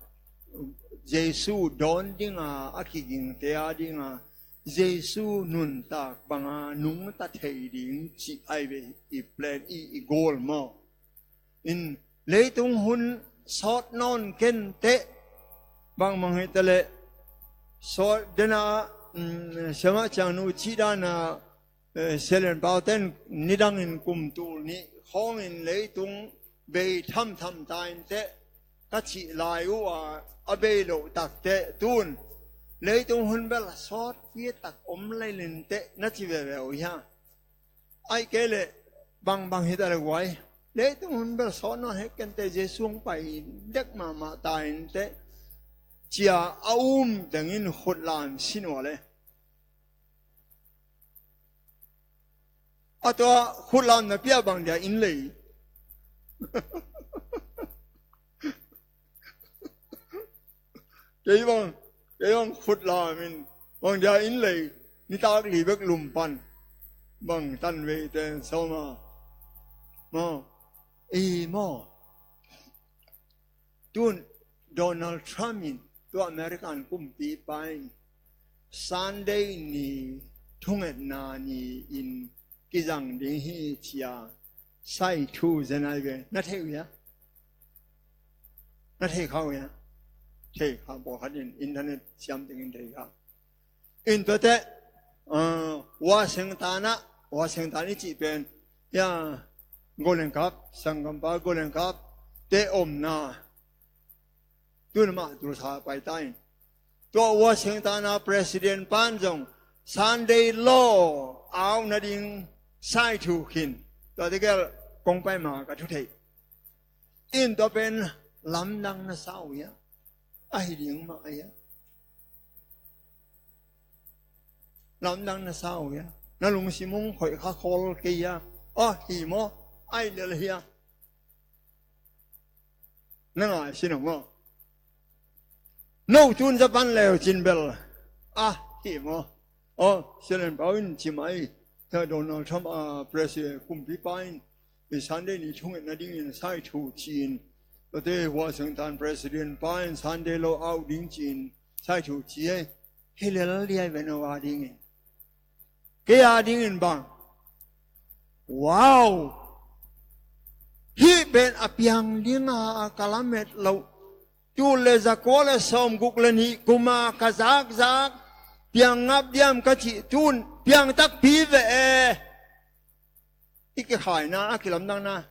Jesu dawn dinga a kigingte a dinga Jesu nuntak banga nungta thei ding cih ai ve i plan i, i goal maw? In leitung hun sawt nawn kenteh, bangmang hi taleh sawt dena, um, siamah ciangnu cih dana, eh, sialen pauten nidangin kum tul nih khawngin leitung bei thamtham ta inteh ka cih lai uh a, a bei loh takteh tun leitung hun bel sawt piatak om lai linteh na ci veve uh hia? Aih kei leh bangbang hi ta le guai. Leitung hun bel sawt nawn het kenteh Jesu hong pai dek mahmah ta inteh cia a um tengin khutlam sin uh a le. A tua khutlam na pia bang dia in lei. Kei bang, kei bang khutlam in bang dia in lei, nitak li bek lum pan. Bang tan vei ten sawma. Maw. Ei maw. Tun Donald Trump in tua American kumpipa in Sunday ni thungetna ni in kizang ding hi cia sai thu zenai ve. Na thei uh hia? Na thei kha uh hia? Thei kha, pawlkhat in internet siam dingin thei kha. In tuate, ah, Washington ah, Washington i cih pen, ya, Golden Cup, sanggampa Golden Cup te omna. Tun mah Tulsa pai ta in. Tua Washington a President pan zong Sunday law au nading sai thu khin. Tua tegel kong pai ma ka thu thei. In tua pen lamdang na sa uh hia? Ahi ding mah hia? Lamdang na sa uh hia? Na lungsim hong khoih kha khol kei hia? Aw, hi maw? Ai lel hia? Na ngai sin maw? No tun za pan leu cin bel. Ah, hi maw? Aw, Sialenpau in ci mai. Tua Donald Trump a president kumpipa in i Sunday ni thungetna dingin sai thu ci-in, tate Washington president pa in Sunday law au ding ci-in sai thu ci ei. Hi lel liai ve no a dingin. Kei a dingin bang? Wow! Hih pen a piang dinga a ka lamet loh. Tul le zakua le sawmguk le nih kuma ka zakzak piang ngap diam ka cih tun piang takpi ve e. I kikhaina a kilamdangna.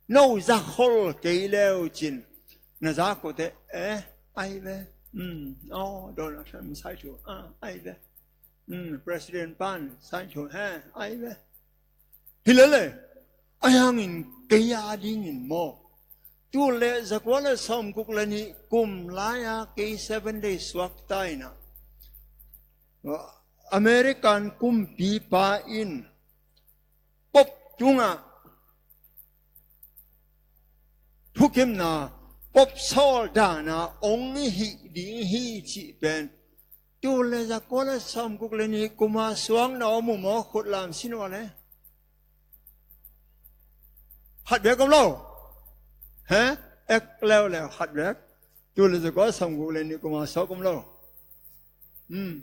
No za khol kei leu cin. Na za kote, eh, ai ve. Hmm, oh, Donald Trump sai thu, ah, ai ve. Hmm, President pan sai thu, eh, ai ve. Hi lele, ai hangin kei a dingin maw? Tul le zakua le sawmguk le nih kum lai-a kei Seven Day suak ta ina. American kumpipa in Pope tungah thukimna, Pope sawl dana ong i hih ding hi cih pen. Tul le zakua le sawmguk le nih kuma suang na om uh maw, khut lam sin uh a le. Khat bek om lo. He? Ek leuleu khat bek. Tul le zakua le sawmguk le nih kuma suak om lo. Hmm.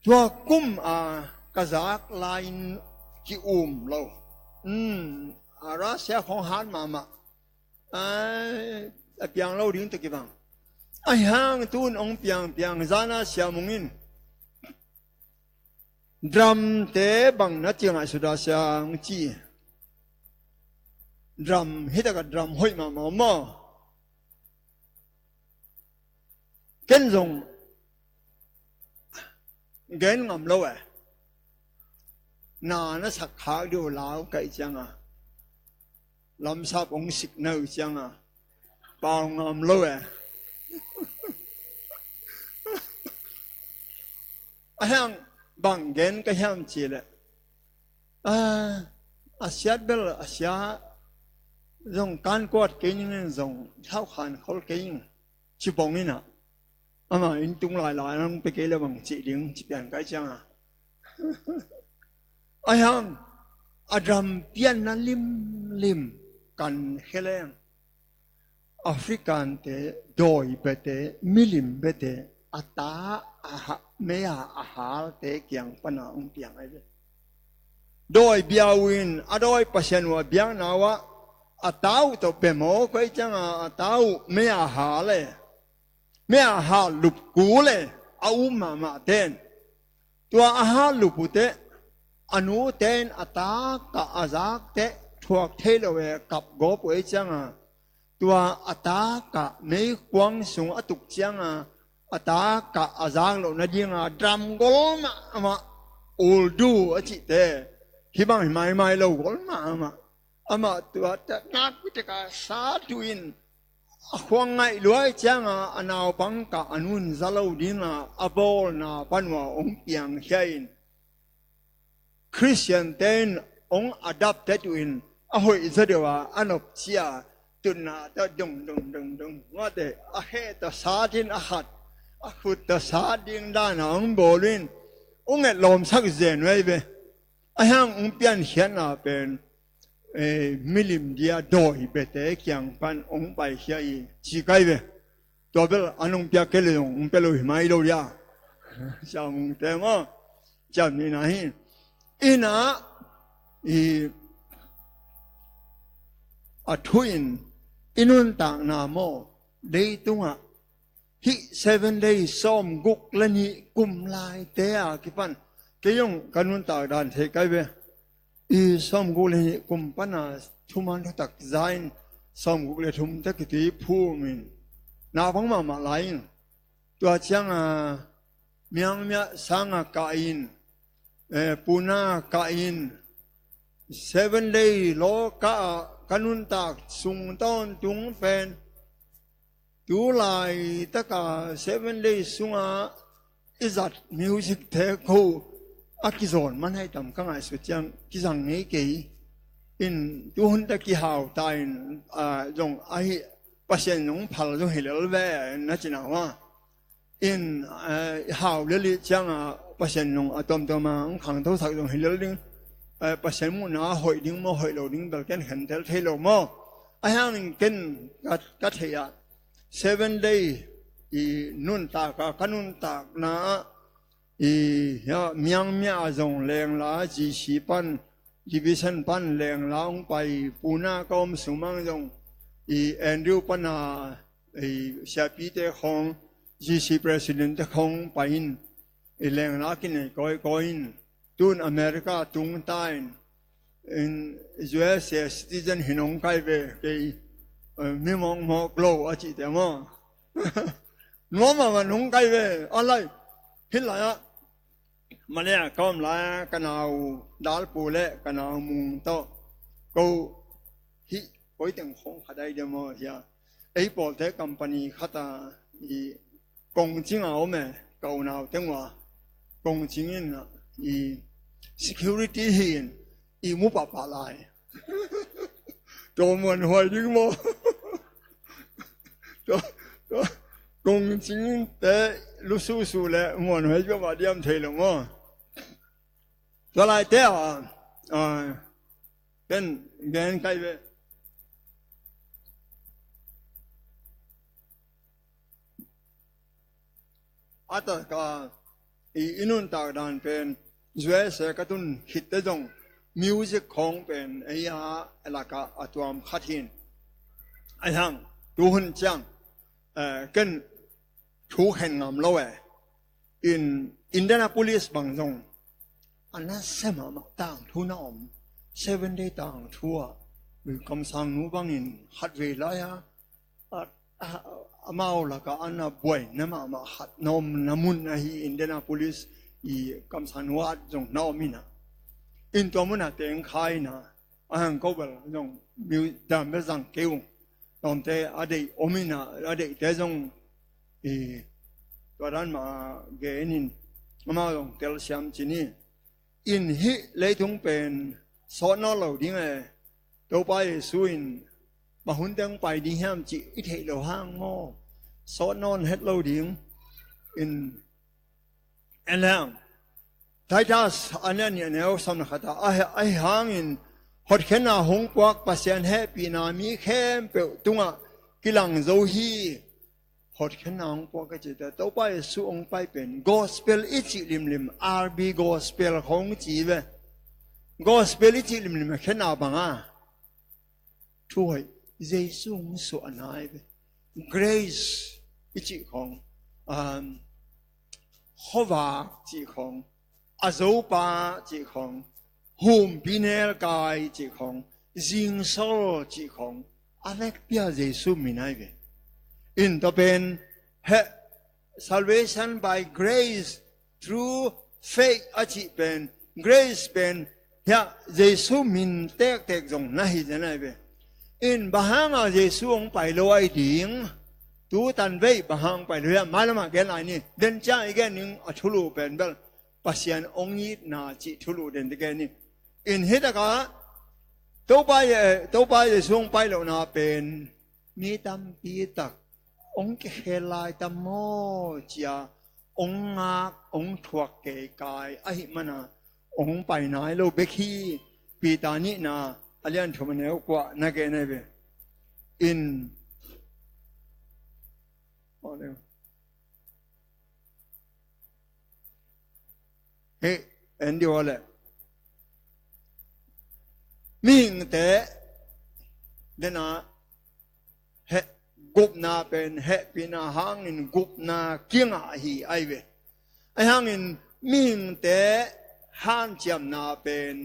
Tua kum a ka zak lai-in ki-um lo. Hmm. A Russia khong hat mahmah. Ai, a piang lo ding tawh kibang. Ai hang tun ong piang piang zana siamung in. Dramte bang na ci ngaihsut a siang ci. Dram, hi takah dram hoih mahmah maw? Ken zong gen ngam lo e. Na na sak khak dih uh lau kaih cianga. Lamsap ong sik na uh cianga. Pau ngam lo e. A hiang bang gen ka hiam ci le. A, a siat bel a sia zong kan kuat kei ning zong thau khan khol kei ning. Ci bong ina. Ama in tung lailai nang pe kei le bang ci ding ci pian kai cianga. A hiang a dam pianna limlim kan khe leng. African te, dawi bete, milim bete, a ta a ha, mei a a halte kiang pana ong piang ai ve. Dawi biau in a dawi Pasian uh a biakna uh ah a ta uh tawh bem aw koi cianga a ta uh mei a hal e. Mei a hal lup kul e, a um mahmah ten. Tua a hal lup uh teh a nu ten a ta kah a zak teh thuak thei lo e, kap gawp uh ei cianga. Tua a ta kah meikuang sung a tuk cianga a ta kah a zak loh nadinga dam gol mahmah, uldu a cihte. Hih bang hi maimai lo gol mahmah. Amah tua tak nak pitak a sa tuin a khuang ngaih luai cianga a naupang kah a nun za lo dinga a bawlna panua ong piang khia in. Khristian te in ong a dap tet uh in a hoih zaw deuh a a nop cia tutna tawh dung dung dung dung ngate a heh tawh sat in a khat a khut tawh sat ding dana ong bawl uh in ong etlawmsak zen uh ei ve. A hiang ong piankhiatna pen, eh, milim dia dawi bete kiang pan ong paikhia i ci kai ve. Tua bel a nong piak kei le zong ong pia lo hi mai lo dia. Siamung te maw. Ciam ni na hi. Ina i a thu in I nuntakna maw, leitungah hih seven days sawmguk le nih kum laite a kipan kei zong ka nuntak dan thei kai ve. I sawmguk le nih kum pana thuman thutak za in sawmguk le thum te kitui phum in na bang mahmah lai in, tua cianga Miangmiah sanga kah in, eh, Puna kah in, seven day law kah ah ka nuntak sung tawntung pen tu laitaka seven day sunga i zat music te ko a kizawn man hai tam ka ngaihsut ciang kizang ngei kei. In tuhun ta kihau ta in, ah, zong ahi Pasian zong phal zong hi lel ve na cina hua. In, eh, hau lel i cianga Pasian zong a tuamtuama ang khangthosak zong hi lel ding. Eh, Pasian muhna hoih ding maw hoih lo ding bel ken khentel thei lo maw. A hiangin ken ka, ka thei ah seven day i nuntak a ka nuntakna ah i, ya, Miangmiah a zong lengla G C pan, division pan lengla hong pai, Puna ka om sumang zong i Andrew pana i siapite khong, G C president te khong pai in i lengla kinei kawikawi in tun America tung ta in, in U S A citizen hin hong kai ve kei, eh, mi mawkmawk lo a cihte maw. Nuam a van hong kai ve a lai. Hih lai ah Malaya ka om lai ah ka nau dalpu le ka nau mung tawh ko hih koi teng khong khat ai dia maw hia. Ei pawlte company khat a i kongcing a om e, ka unau teng uh a kongcing in i security hi in i mu pahpah lai. Tua muanhuai ding maw. Tua, tua kongcing te lususu le muanhuai tua mah diam thei lo maw. Tua laite a, a, ken gen kai ve. A taka i, i nuntak dan pen U S A ka tun khitte zong music khawng pen ei a laka a tuam khat hin. A hiang tuhun ciang, eh, ken thu khen ngam lo e. In Indianapolis bang zong a nasia mahmah tangthu na om. Seven day tangthu ah kamsang nu bangin khat vei lai a, a, a, amau laka a na buaina mahmah khat na om na mun ahi Indianapolis i kamsang nu ah zong na om ina. In tua muna teng kha ina. A hang ko bel zong miu dam bel zang kei ung. Tawmte a deih om ina, a deihte zong i tua dan ma genin amau zong telsiam cini. In hih leitung pen sawt nawn lo ding e. Topa Jesu in bang hun teng pai ding hiam cih i theih lo hang maw. Sawt nawn het lo ding. In en leng Titus a nih a nih a neu sawm le khat a, a hi, a hi hangin hotkhenna hong puak Pasian hehpihna mi khempeuh tungah kilang zo hi. Hotkhenna hong puak ka cihte Topa Jesu hong pai pen gospel i cih limlim, R B gospel khong ci ve. Gospel i cih limlim a khenna banga thuhoih Jesu hong suah a nai ve. Grace i cih khong, um, khuavak cih khong, a zopa cih khong, humpi nelkai cih khong, zingsol cih khong, a vekpi a Jesu min ai ve. In tua pen heh salvation by grace through faith a cih pen, grace pen hiah Jesu min tektek zong na hi zen ai ve. In bang hanga Jesu hong pai lo ai ding, tu tan vei bang hang pai lo hiah mailamah gen lai ni. Den ciang i gen ning a thulu pen bel Pasian hong itna cih thulu den te gen ni. In hitakah Topa, eh, Topa Jesu hong pai lohna pen mi tampi tak hong kikhel lai tam maw cia hong ngak hong thuak keikai ahi mana hong pai nai lo bek hi. Peter nihna a lian thum a neu kua na gen ai ve. In hih en dih aw leh mihingte dena heh, gupna pen hehpihna hangin gupna kingah hi ahi ve. Ahi hangin mihingte hanciamna pen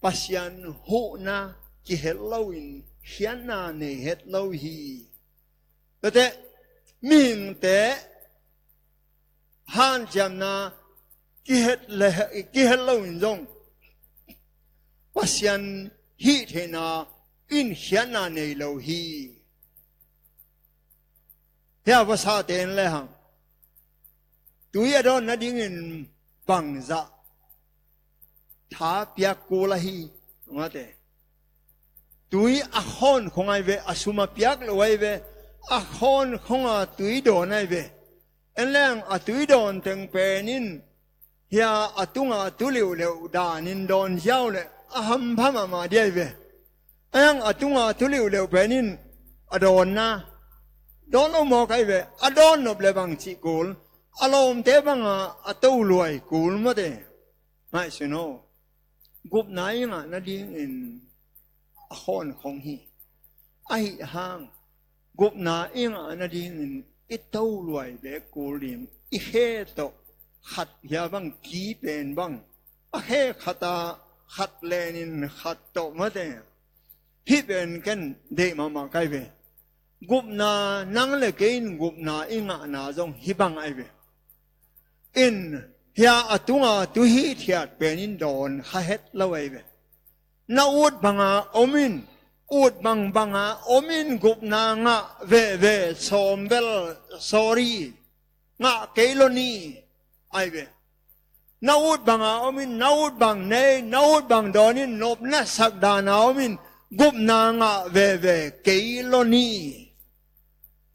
Pasian huhna kihet loin khiatna nei het lo hi. Tate mihingte hanciamna kihet le, kihet loin zong Pasian hih theihna in khiatna nei lo hi. Hia vasate in lehang tui a dawn nadingin bangzah tha piak kul ahi, mate. Tui a khawn khong ahi ve, a sum a piak lo ahi ve, a khawn khonga tui dawn ahi ve. En leng a tui dawn teng pen in hia a tunga tu liuhleuh danin dawn ziau le a hampha mahmah ding ahi ve. Ahi hang a tunga tu liuhleuh pen in a dawnna dawn lo mawk ahi ve. A dawn nop le bang cih kul, a lawmte banga a to luai kul, mate. Ngaihsun aw, gupna i ngah nadingin a khawn khong hi. Ahi hang gupna i ngah nadingin i to luai bek kul ding, i khe tawh khat hia bang, ki pen bang, a khe khata khat lenin khat tawh, mate. Hih pen ken deih mahmah ka hi ve. Gupna, nang le kei in gupna i ngahna zong hih bang ahi ve. In hia a tunga tu hithiat pen in dawn kha het lo ahi ve. Na ut banga om in, ut bangbanga om in, gupna ngah veve, sawm bel, sorry, ngah kei lo ni, ahi ve. Na ut banga om in, na ut bang nei, na ut bang dawn in, nopna sak dana om in, gupna ngah veve kei lo ni.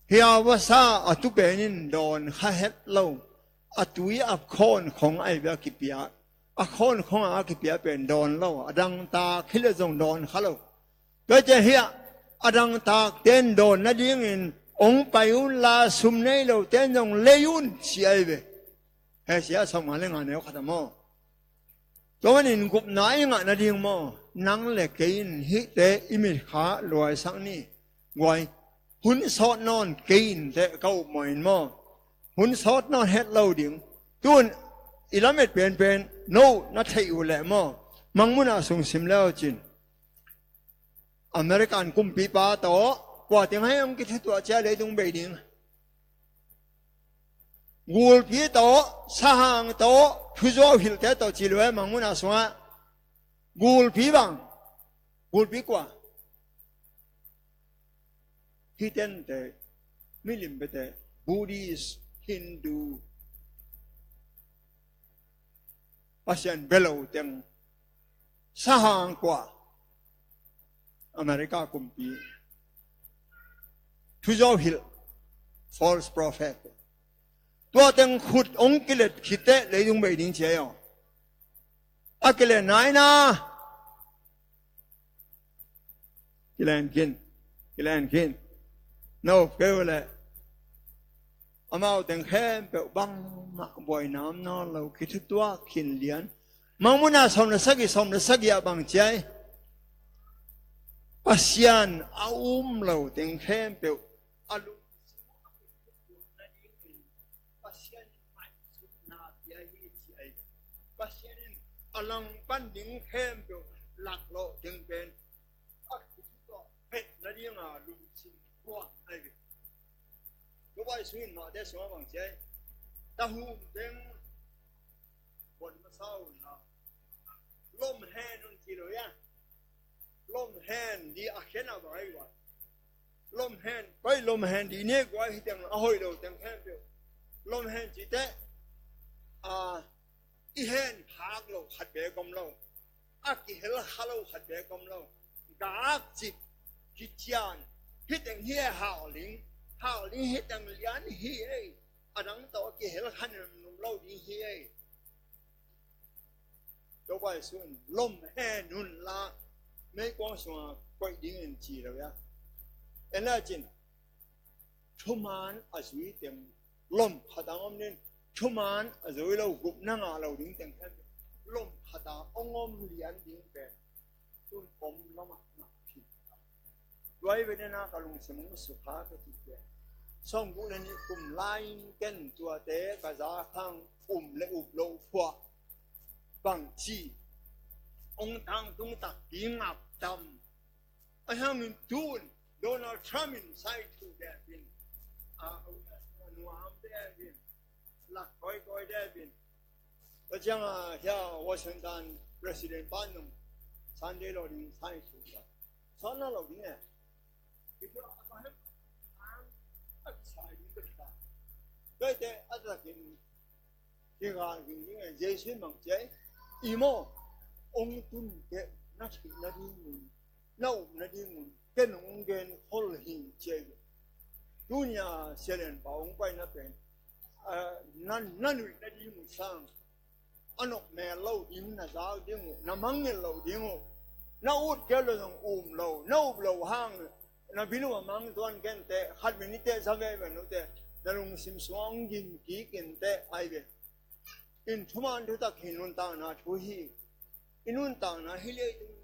Hia vasa a tu pen in dawn kha het lo. A tui a khawn khong ahi ve a kipia. A khawn khonga a kipia pen dawn lo. A dangtak hi le zong dawn kha lo. Tua ciang hia a dangtakte in dawn nadingin ong pai un la, sum nei lote in zong lei un ci ahi ve. He sia, sawmnga le nga neu khat a maw. Tua manin gupna i ngah nading maw, nang le kei in hihte i mitkha luaisak ni. Guai, hun sawt nawn kei in teh ka upmawh in maw. Hun sawt nawn het lo ding. Tun i lamet penpen no na theih uh leh maw, Mangmun ah sung sim le uh cin. American kumpipa tawh kua teng hei hong kithutuah cia leitung bei ding. Gulpi tawh, sahang tawh, thuzuau hilhte tawh ci lo e, Mangmun ah sungah. Gulpi bang, gulpi kua? Khristiante, milim bete, Buddhist, Hindu, Pasian bia lo teng, sahang kua? America kumpi. Thuzuau hilh, false prophet. Tua teng khut hong kilet khit teh leitung bei ding ci ahi aw. A kilet nai na. Kilen khin, kilen khin. No keu le. Amau teng khempeuh bangmah buaina om nawn lo, kithutuak khin lian. Mangmun ah sawm le sagih, sawm le sagih ah bang ci ahi. Pasian a um lo teng khempeuh a lungsim a kithutuak nadingin Pasian in ngaihsutna pia hi ci ahi. Pasian in a langpan ding khempeuh laklawh ding pen a kithutuak phet nadinga lungsim puak ahi ve. Tua bai sungin mahte sungah bang ci ahi. Tahum teng buan masa un la, lom hen un ci lo ia. Lom hen di a khen a bang ahi ua. Lom hen, koi lom hen di ne guai hi teng a hoih lo teng khempeuh. Lom hen ci teh, a, i hen phak lo khat bek om lo. A kihel kha lo khat bek om lo. Gak cip, kician, hi teng hi e, hauling, hauling hi teng lian hi e. A dang tawh a kihel kha nunum lo ding hi e. Topa Jesu in lom hen un la, meikuang sunga koih dingin ci lo ia. En la cin, thuman a zui teng lom khat ang om nin, thuman a zui lo, gupna ngah lo ding teng khen lom khat a ong om lian ding pen tun om lamah ngah khin. Tua hi ve, nena ka lungsim hong sukha ka cih te. Sawmguk le nih kum lai-in ken tuate ka za khang um le up loh phuah bangci hong tangtung tak ding ngak tam. Ahi hangin tu-in Donald Trump in sai thu deh in, a, a nuam deh in, lak kawikawi deh in. Tua ciangin hia Washington President pa in zong Sunday law ding sai thu deh. Sawt na lo ding e. Tua te a takin hi gal ging ding e, Jesu in bang ci a, i maw, hong tun teh na theih nadingun, na up nadingun ken hong gen khol hi ci a hi. Tuni-a Sia Lian Pa hong paina pen, a, na, na nuih nading uh sang, a nokmel lo ding, na zak ding uh, na mangngilh lo ding uh, na ut kei lo zong um lo, na up lo hang na bil uh a mang tuan ken teh, khat minute za veve uh teh, na lungsim sungah hong ging kik in teh, ai ve. In thuman thutak hi, nuntakna thu hi. I nuntakna hi leitung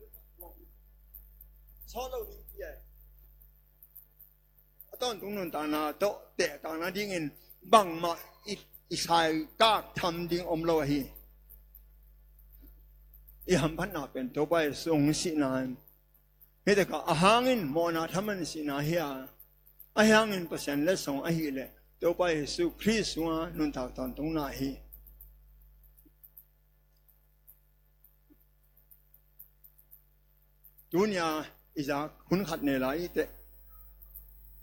sawt lo ding pi ai. A tawntung nuntakna tawh tehtakna dingin bangmah i, i sai kak tham ding om lo ahi. I hamphatna pen Topa Jesu hong sihna in, hi tekah a hangin mawhna thaman sihna hi a, a hangin Pasian letsong ahih leh Topa Jesu Khrist sunga nuntak tawntungna hi. Tuni-a i zak hun khat nei lai i teh,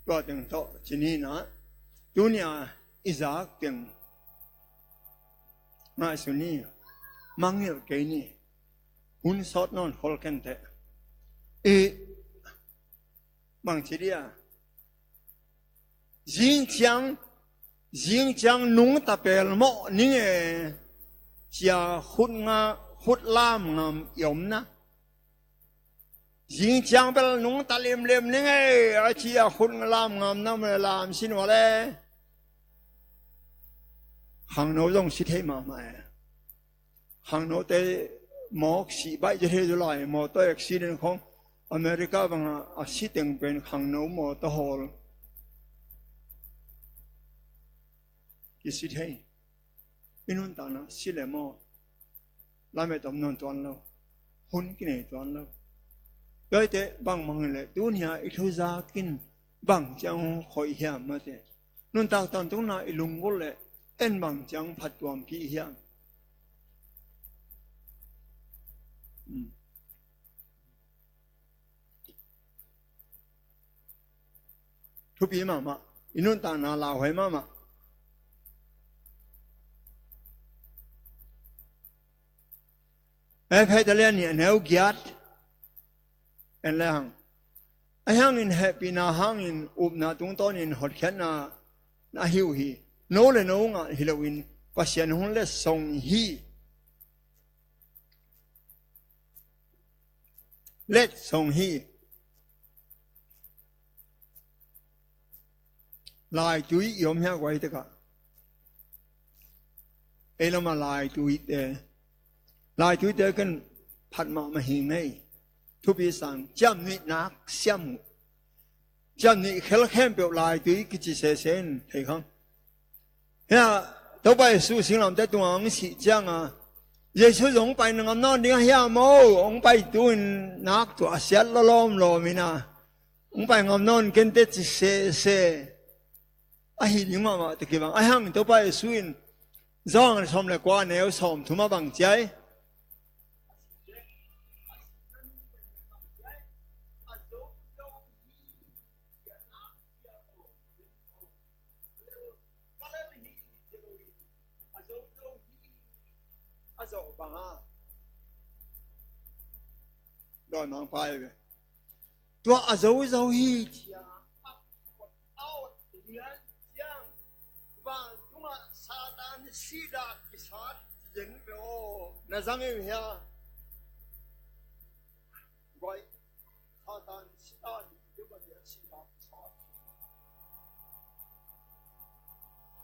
tua teng tawh ci ni na. Tuni-a i zak teng ngaihsun ni, mangngilh kei ni. Hun sawt nawn khol ken teh. I bang ci dia, zing ciang, zing ciang nungta pelmawh ning e, ci-a khut nga, khut lam ngam i om na. Zing ciang bel nungta limlim ning e, a ci-a khut lam ngam na, mawh lam sin uh a le. Khangno zong si thei mahmah e. Khangnote mawk sih baih ci thei zaw lai, mawtaw accident khong America bangah a si teng pen khangno mawtaw hawl kisi thei. I nuntakna si le maw, lamet om nawn tuan lo, hun kinei tuan lo. Tua hi teh bangmah hi leh tuni-a i thuzak in bang ciang hong khoih hiam mate. Nuntak tawntungna i lunggulh leh en bang ciang phattuam kik hiam? Hmm. Thupi mahmah, i nuntakna lauhuai mahmah. Efesa lian nih a neu giat en le hang. Ahi hangin hehpihna hangin upna tungtawnin hotkhiatna na hi uh hi. No le no ngah hi loin Pasian hong letsong hi. Letsong hi. Laitui i om hia guai tekah? Ei lamah laituite, laituite ken phat mahmah hi ngei. Thupi sang, ciamnuihnak siam uh. Ciamnuih khel khempeuh laitui kici sese in thei khang. Hia, Topa Jesu singlamteh tungah hong sih cianga Jesu zong hong pai na ngam nawn ding a hiam maw? Hong pai tu-in nak tuah siat lawlawm lawm ina hong pai ngam nawn kente ci sese. Ahi ding mahmah tawh kibang. Ahi hangin Topa Jesu in Johan sawm le kua neu sawm thum ah bang ci ai? A zo bang a dawimangpa hi ve. Tua a zozo hi cia a ot lian ciang vantungah Satan sida kisat zeng ve aw. Na zang hi hia? Guai, Satan sida hi cia a sida kisat.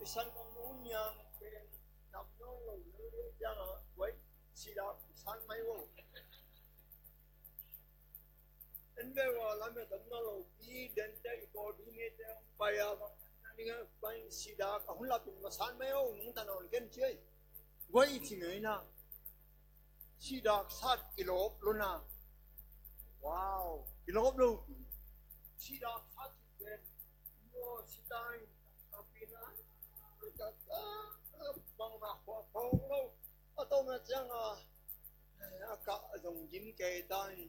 I san kong nu niang pen nam nawn lo lel ciangah guai sida kisat mai aw. En Ve wa lam e tam na lo pi den te i ko du ni te pai a bang na ding a pai sidak a hun lapin wa san mai o nung tan ol ken chiai. Guai i ci mai na. Sidak sat i lop lo na. Wow, i lop lo pi. Sidak sat i ken. Yo sitai. Kapina. Kaka. Bang na ko ko lo. A to na chiang a. A ka zong gin kei tai.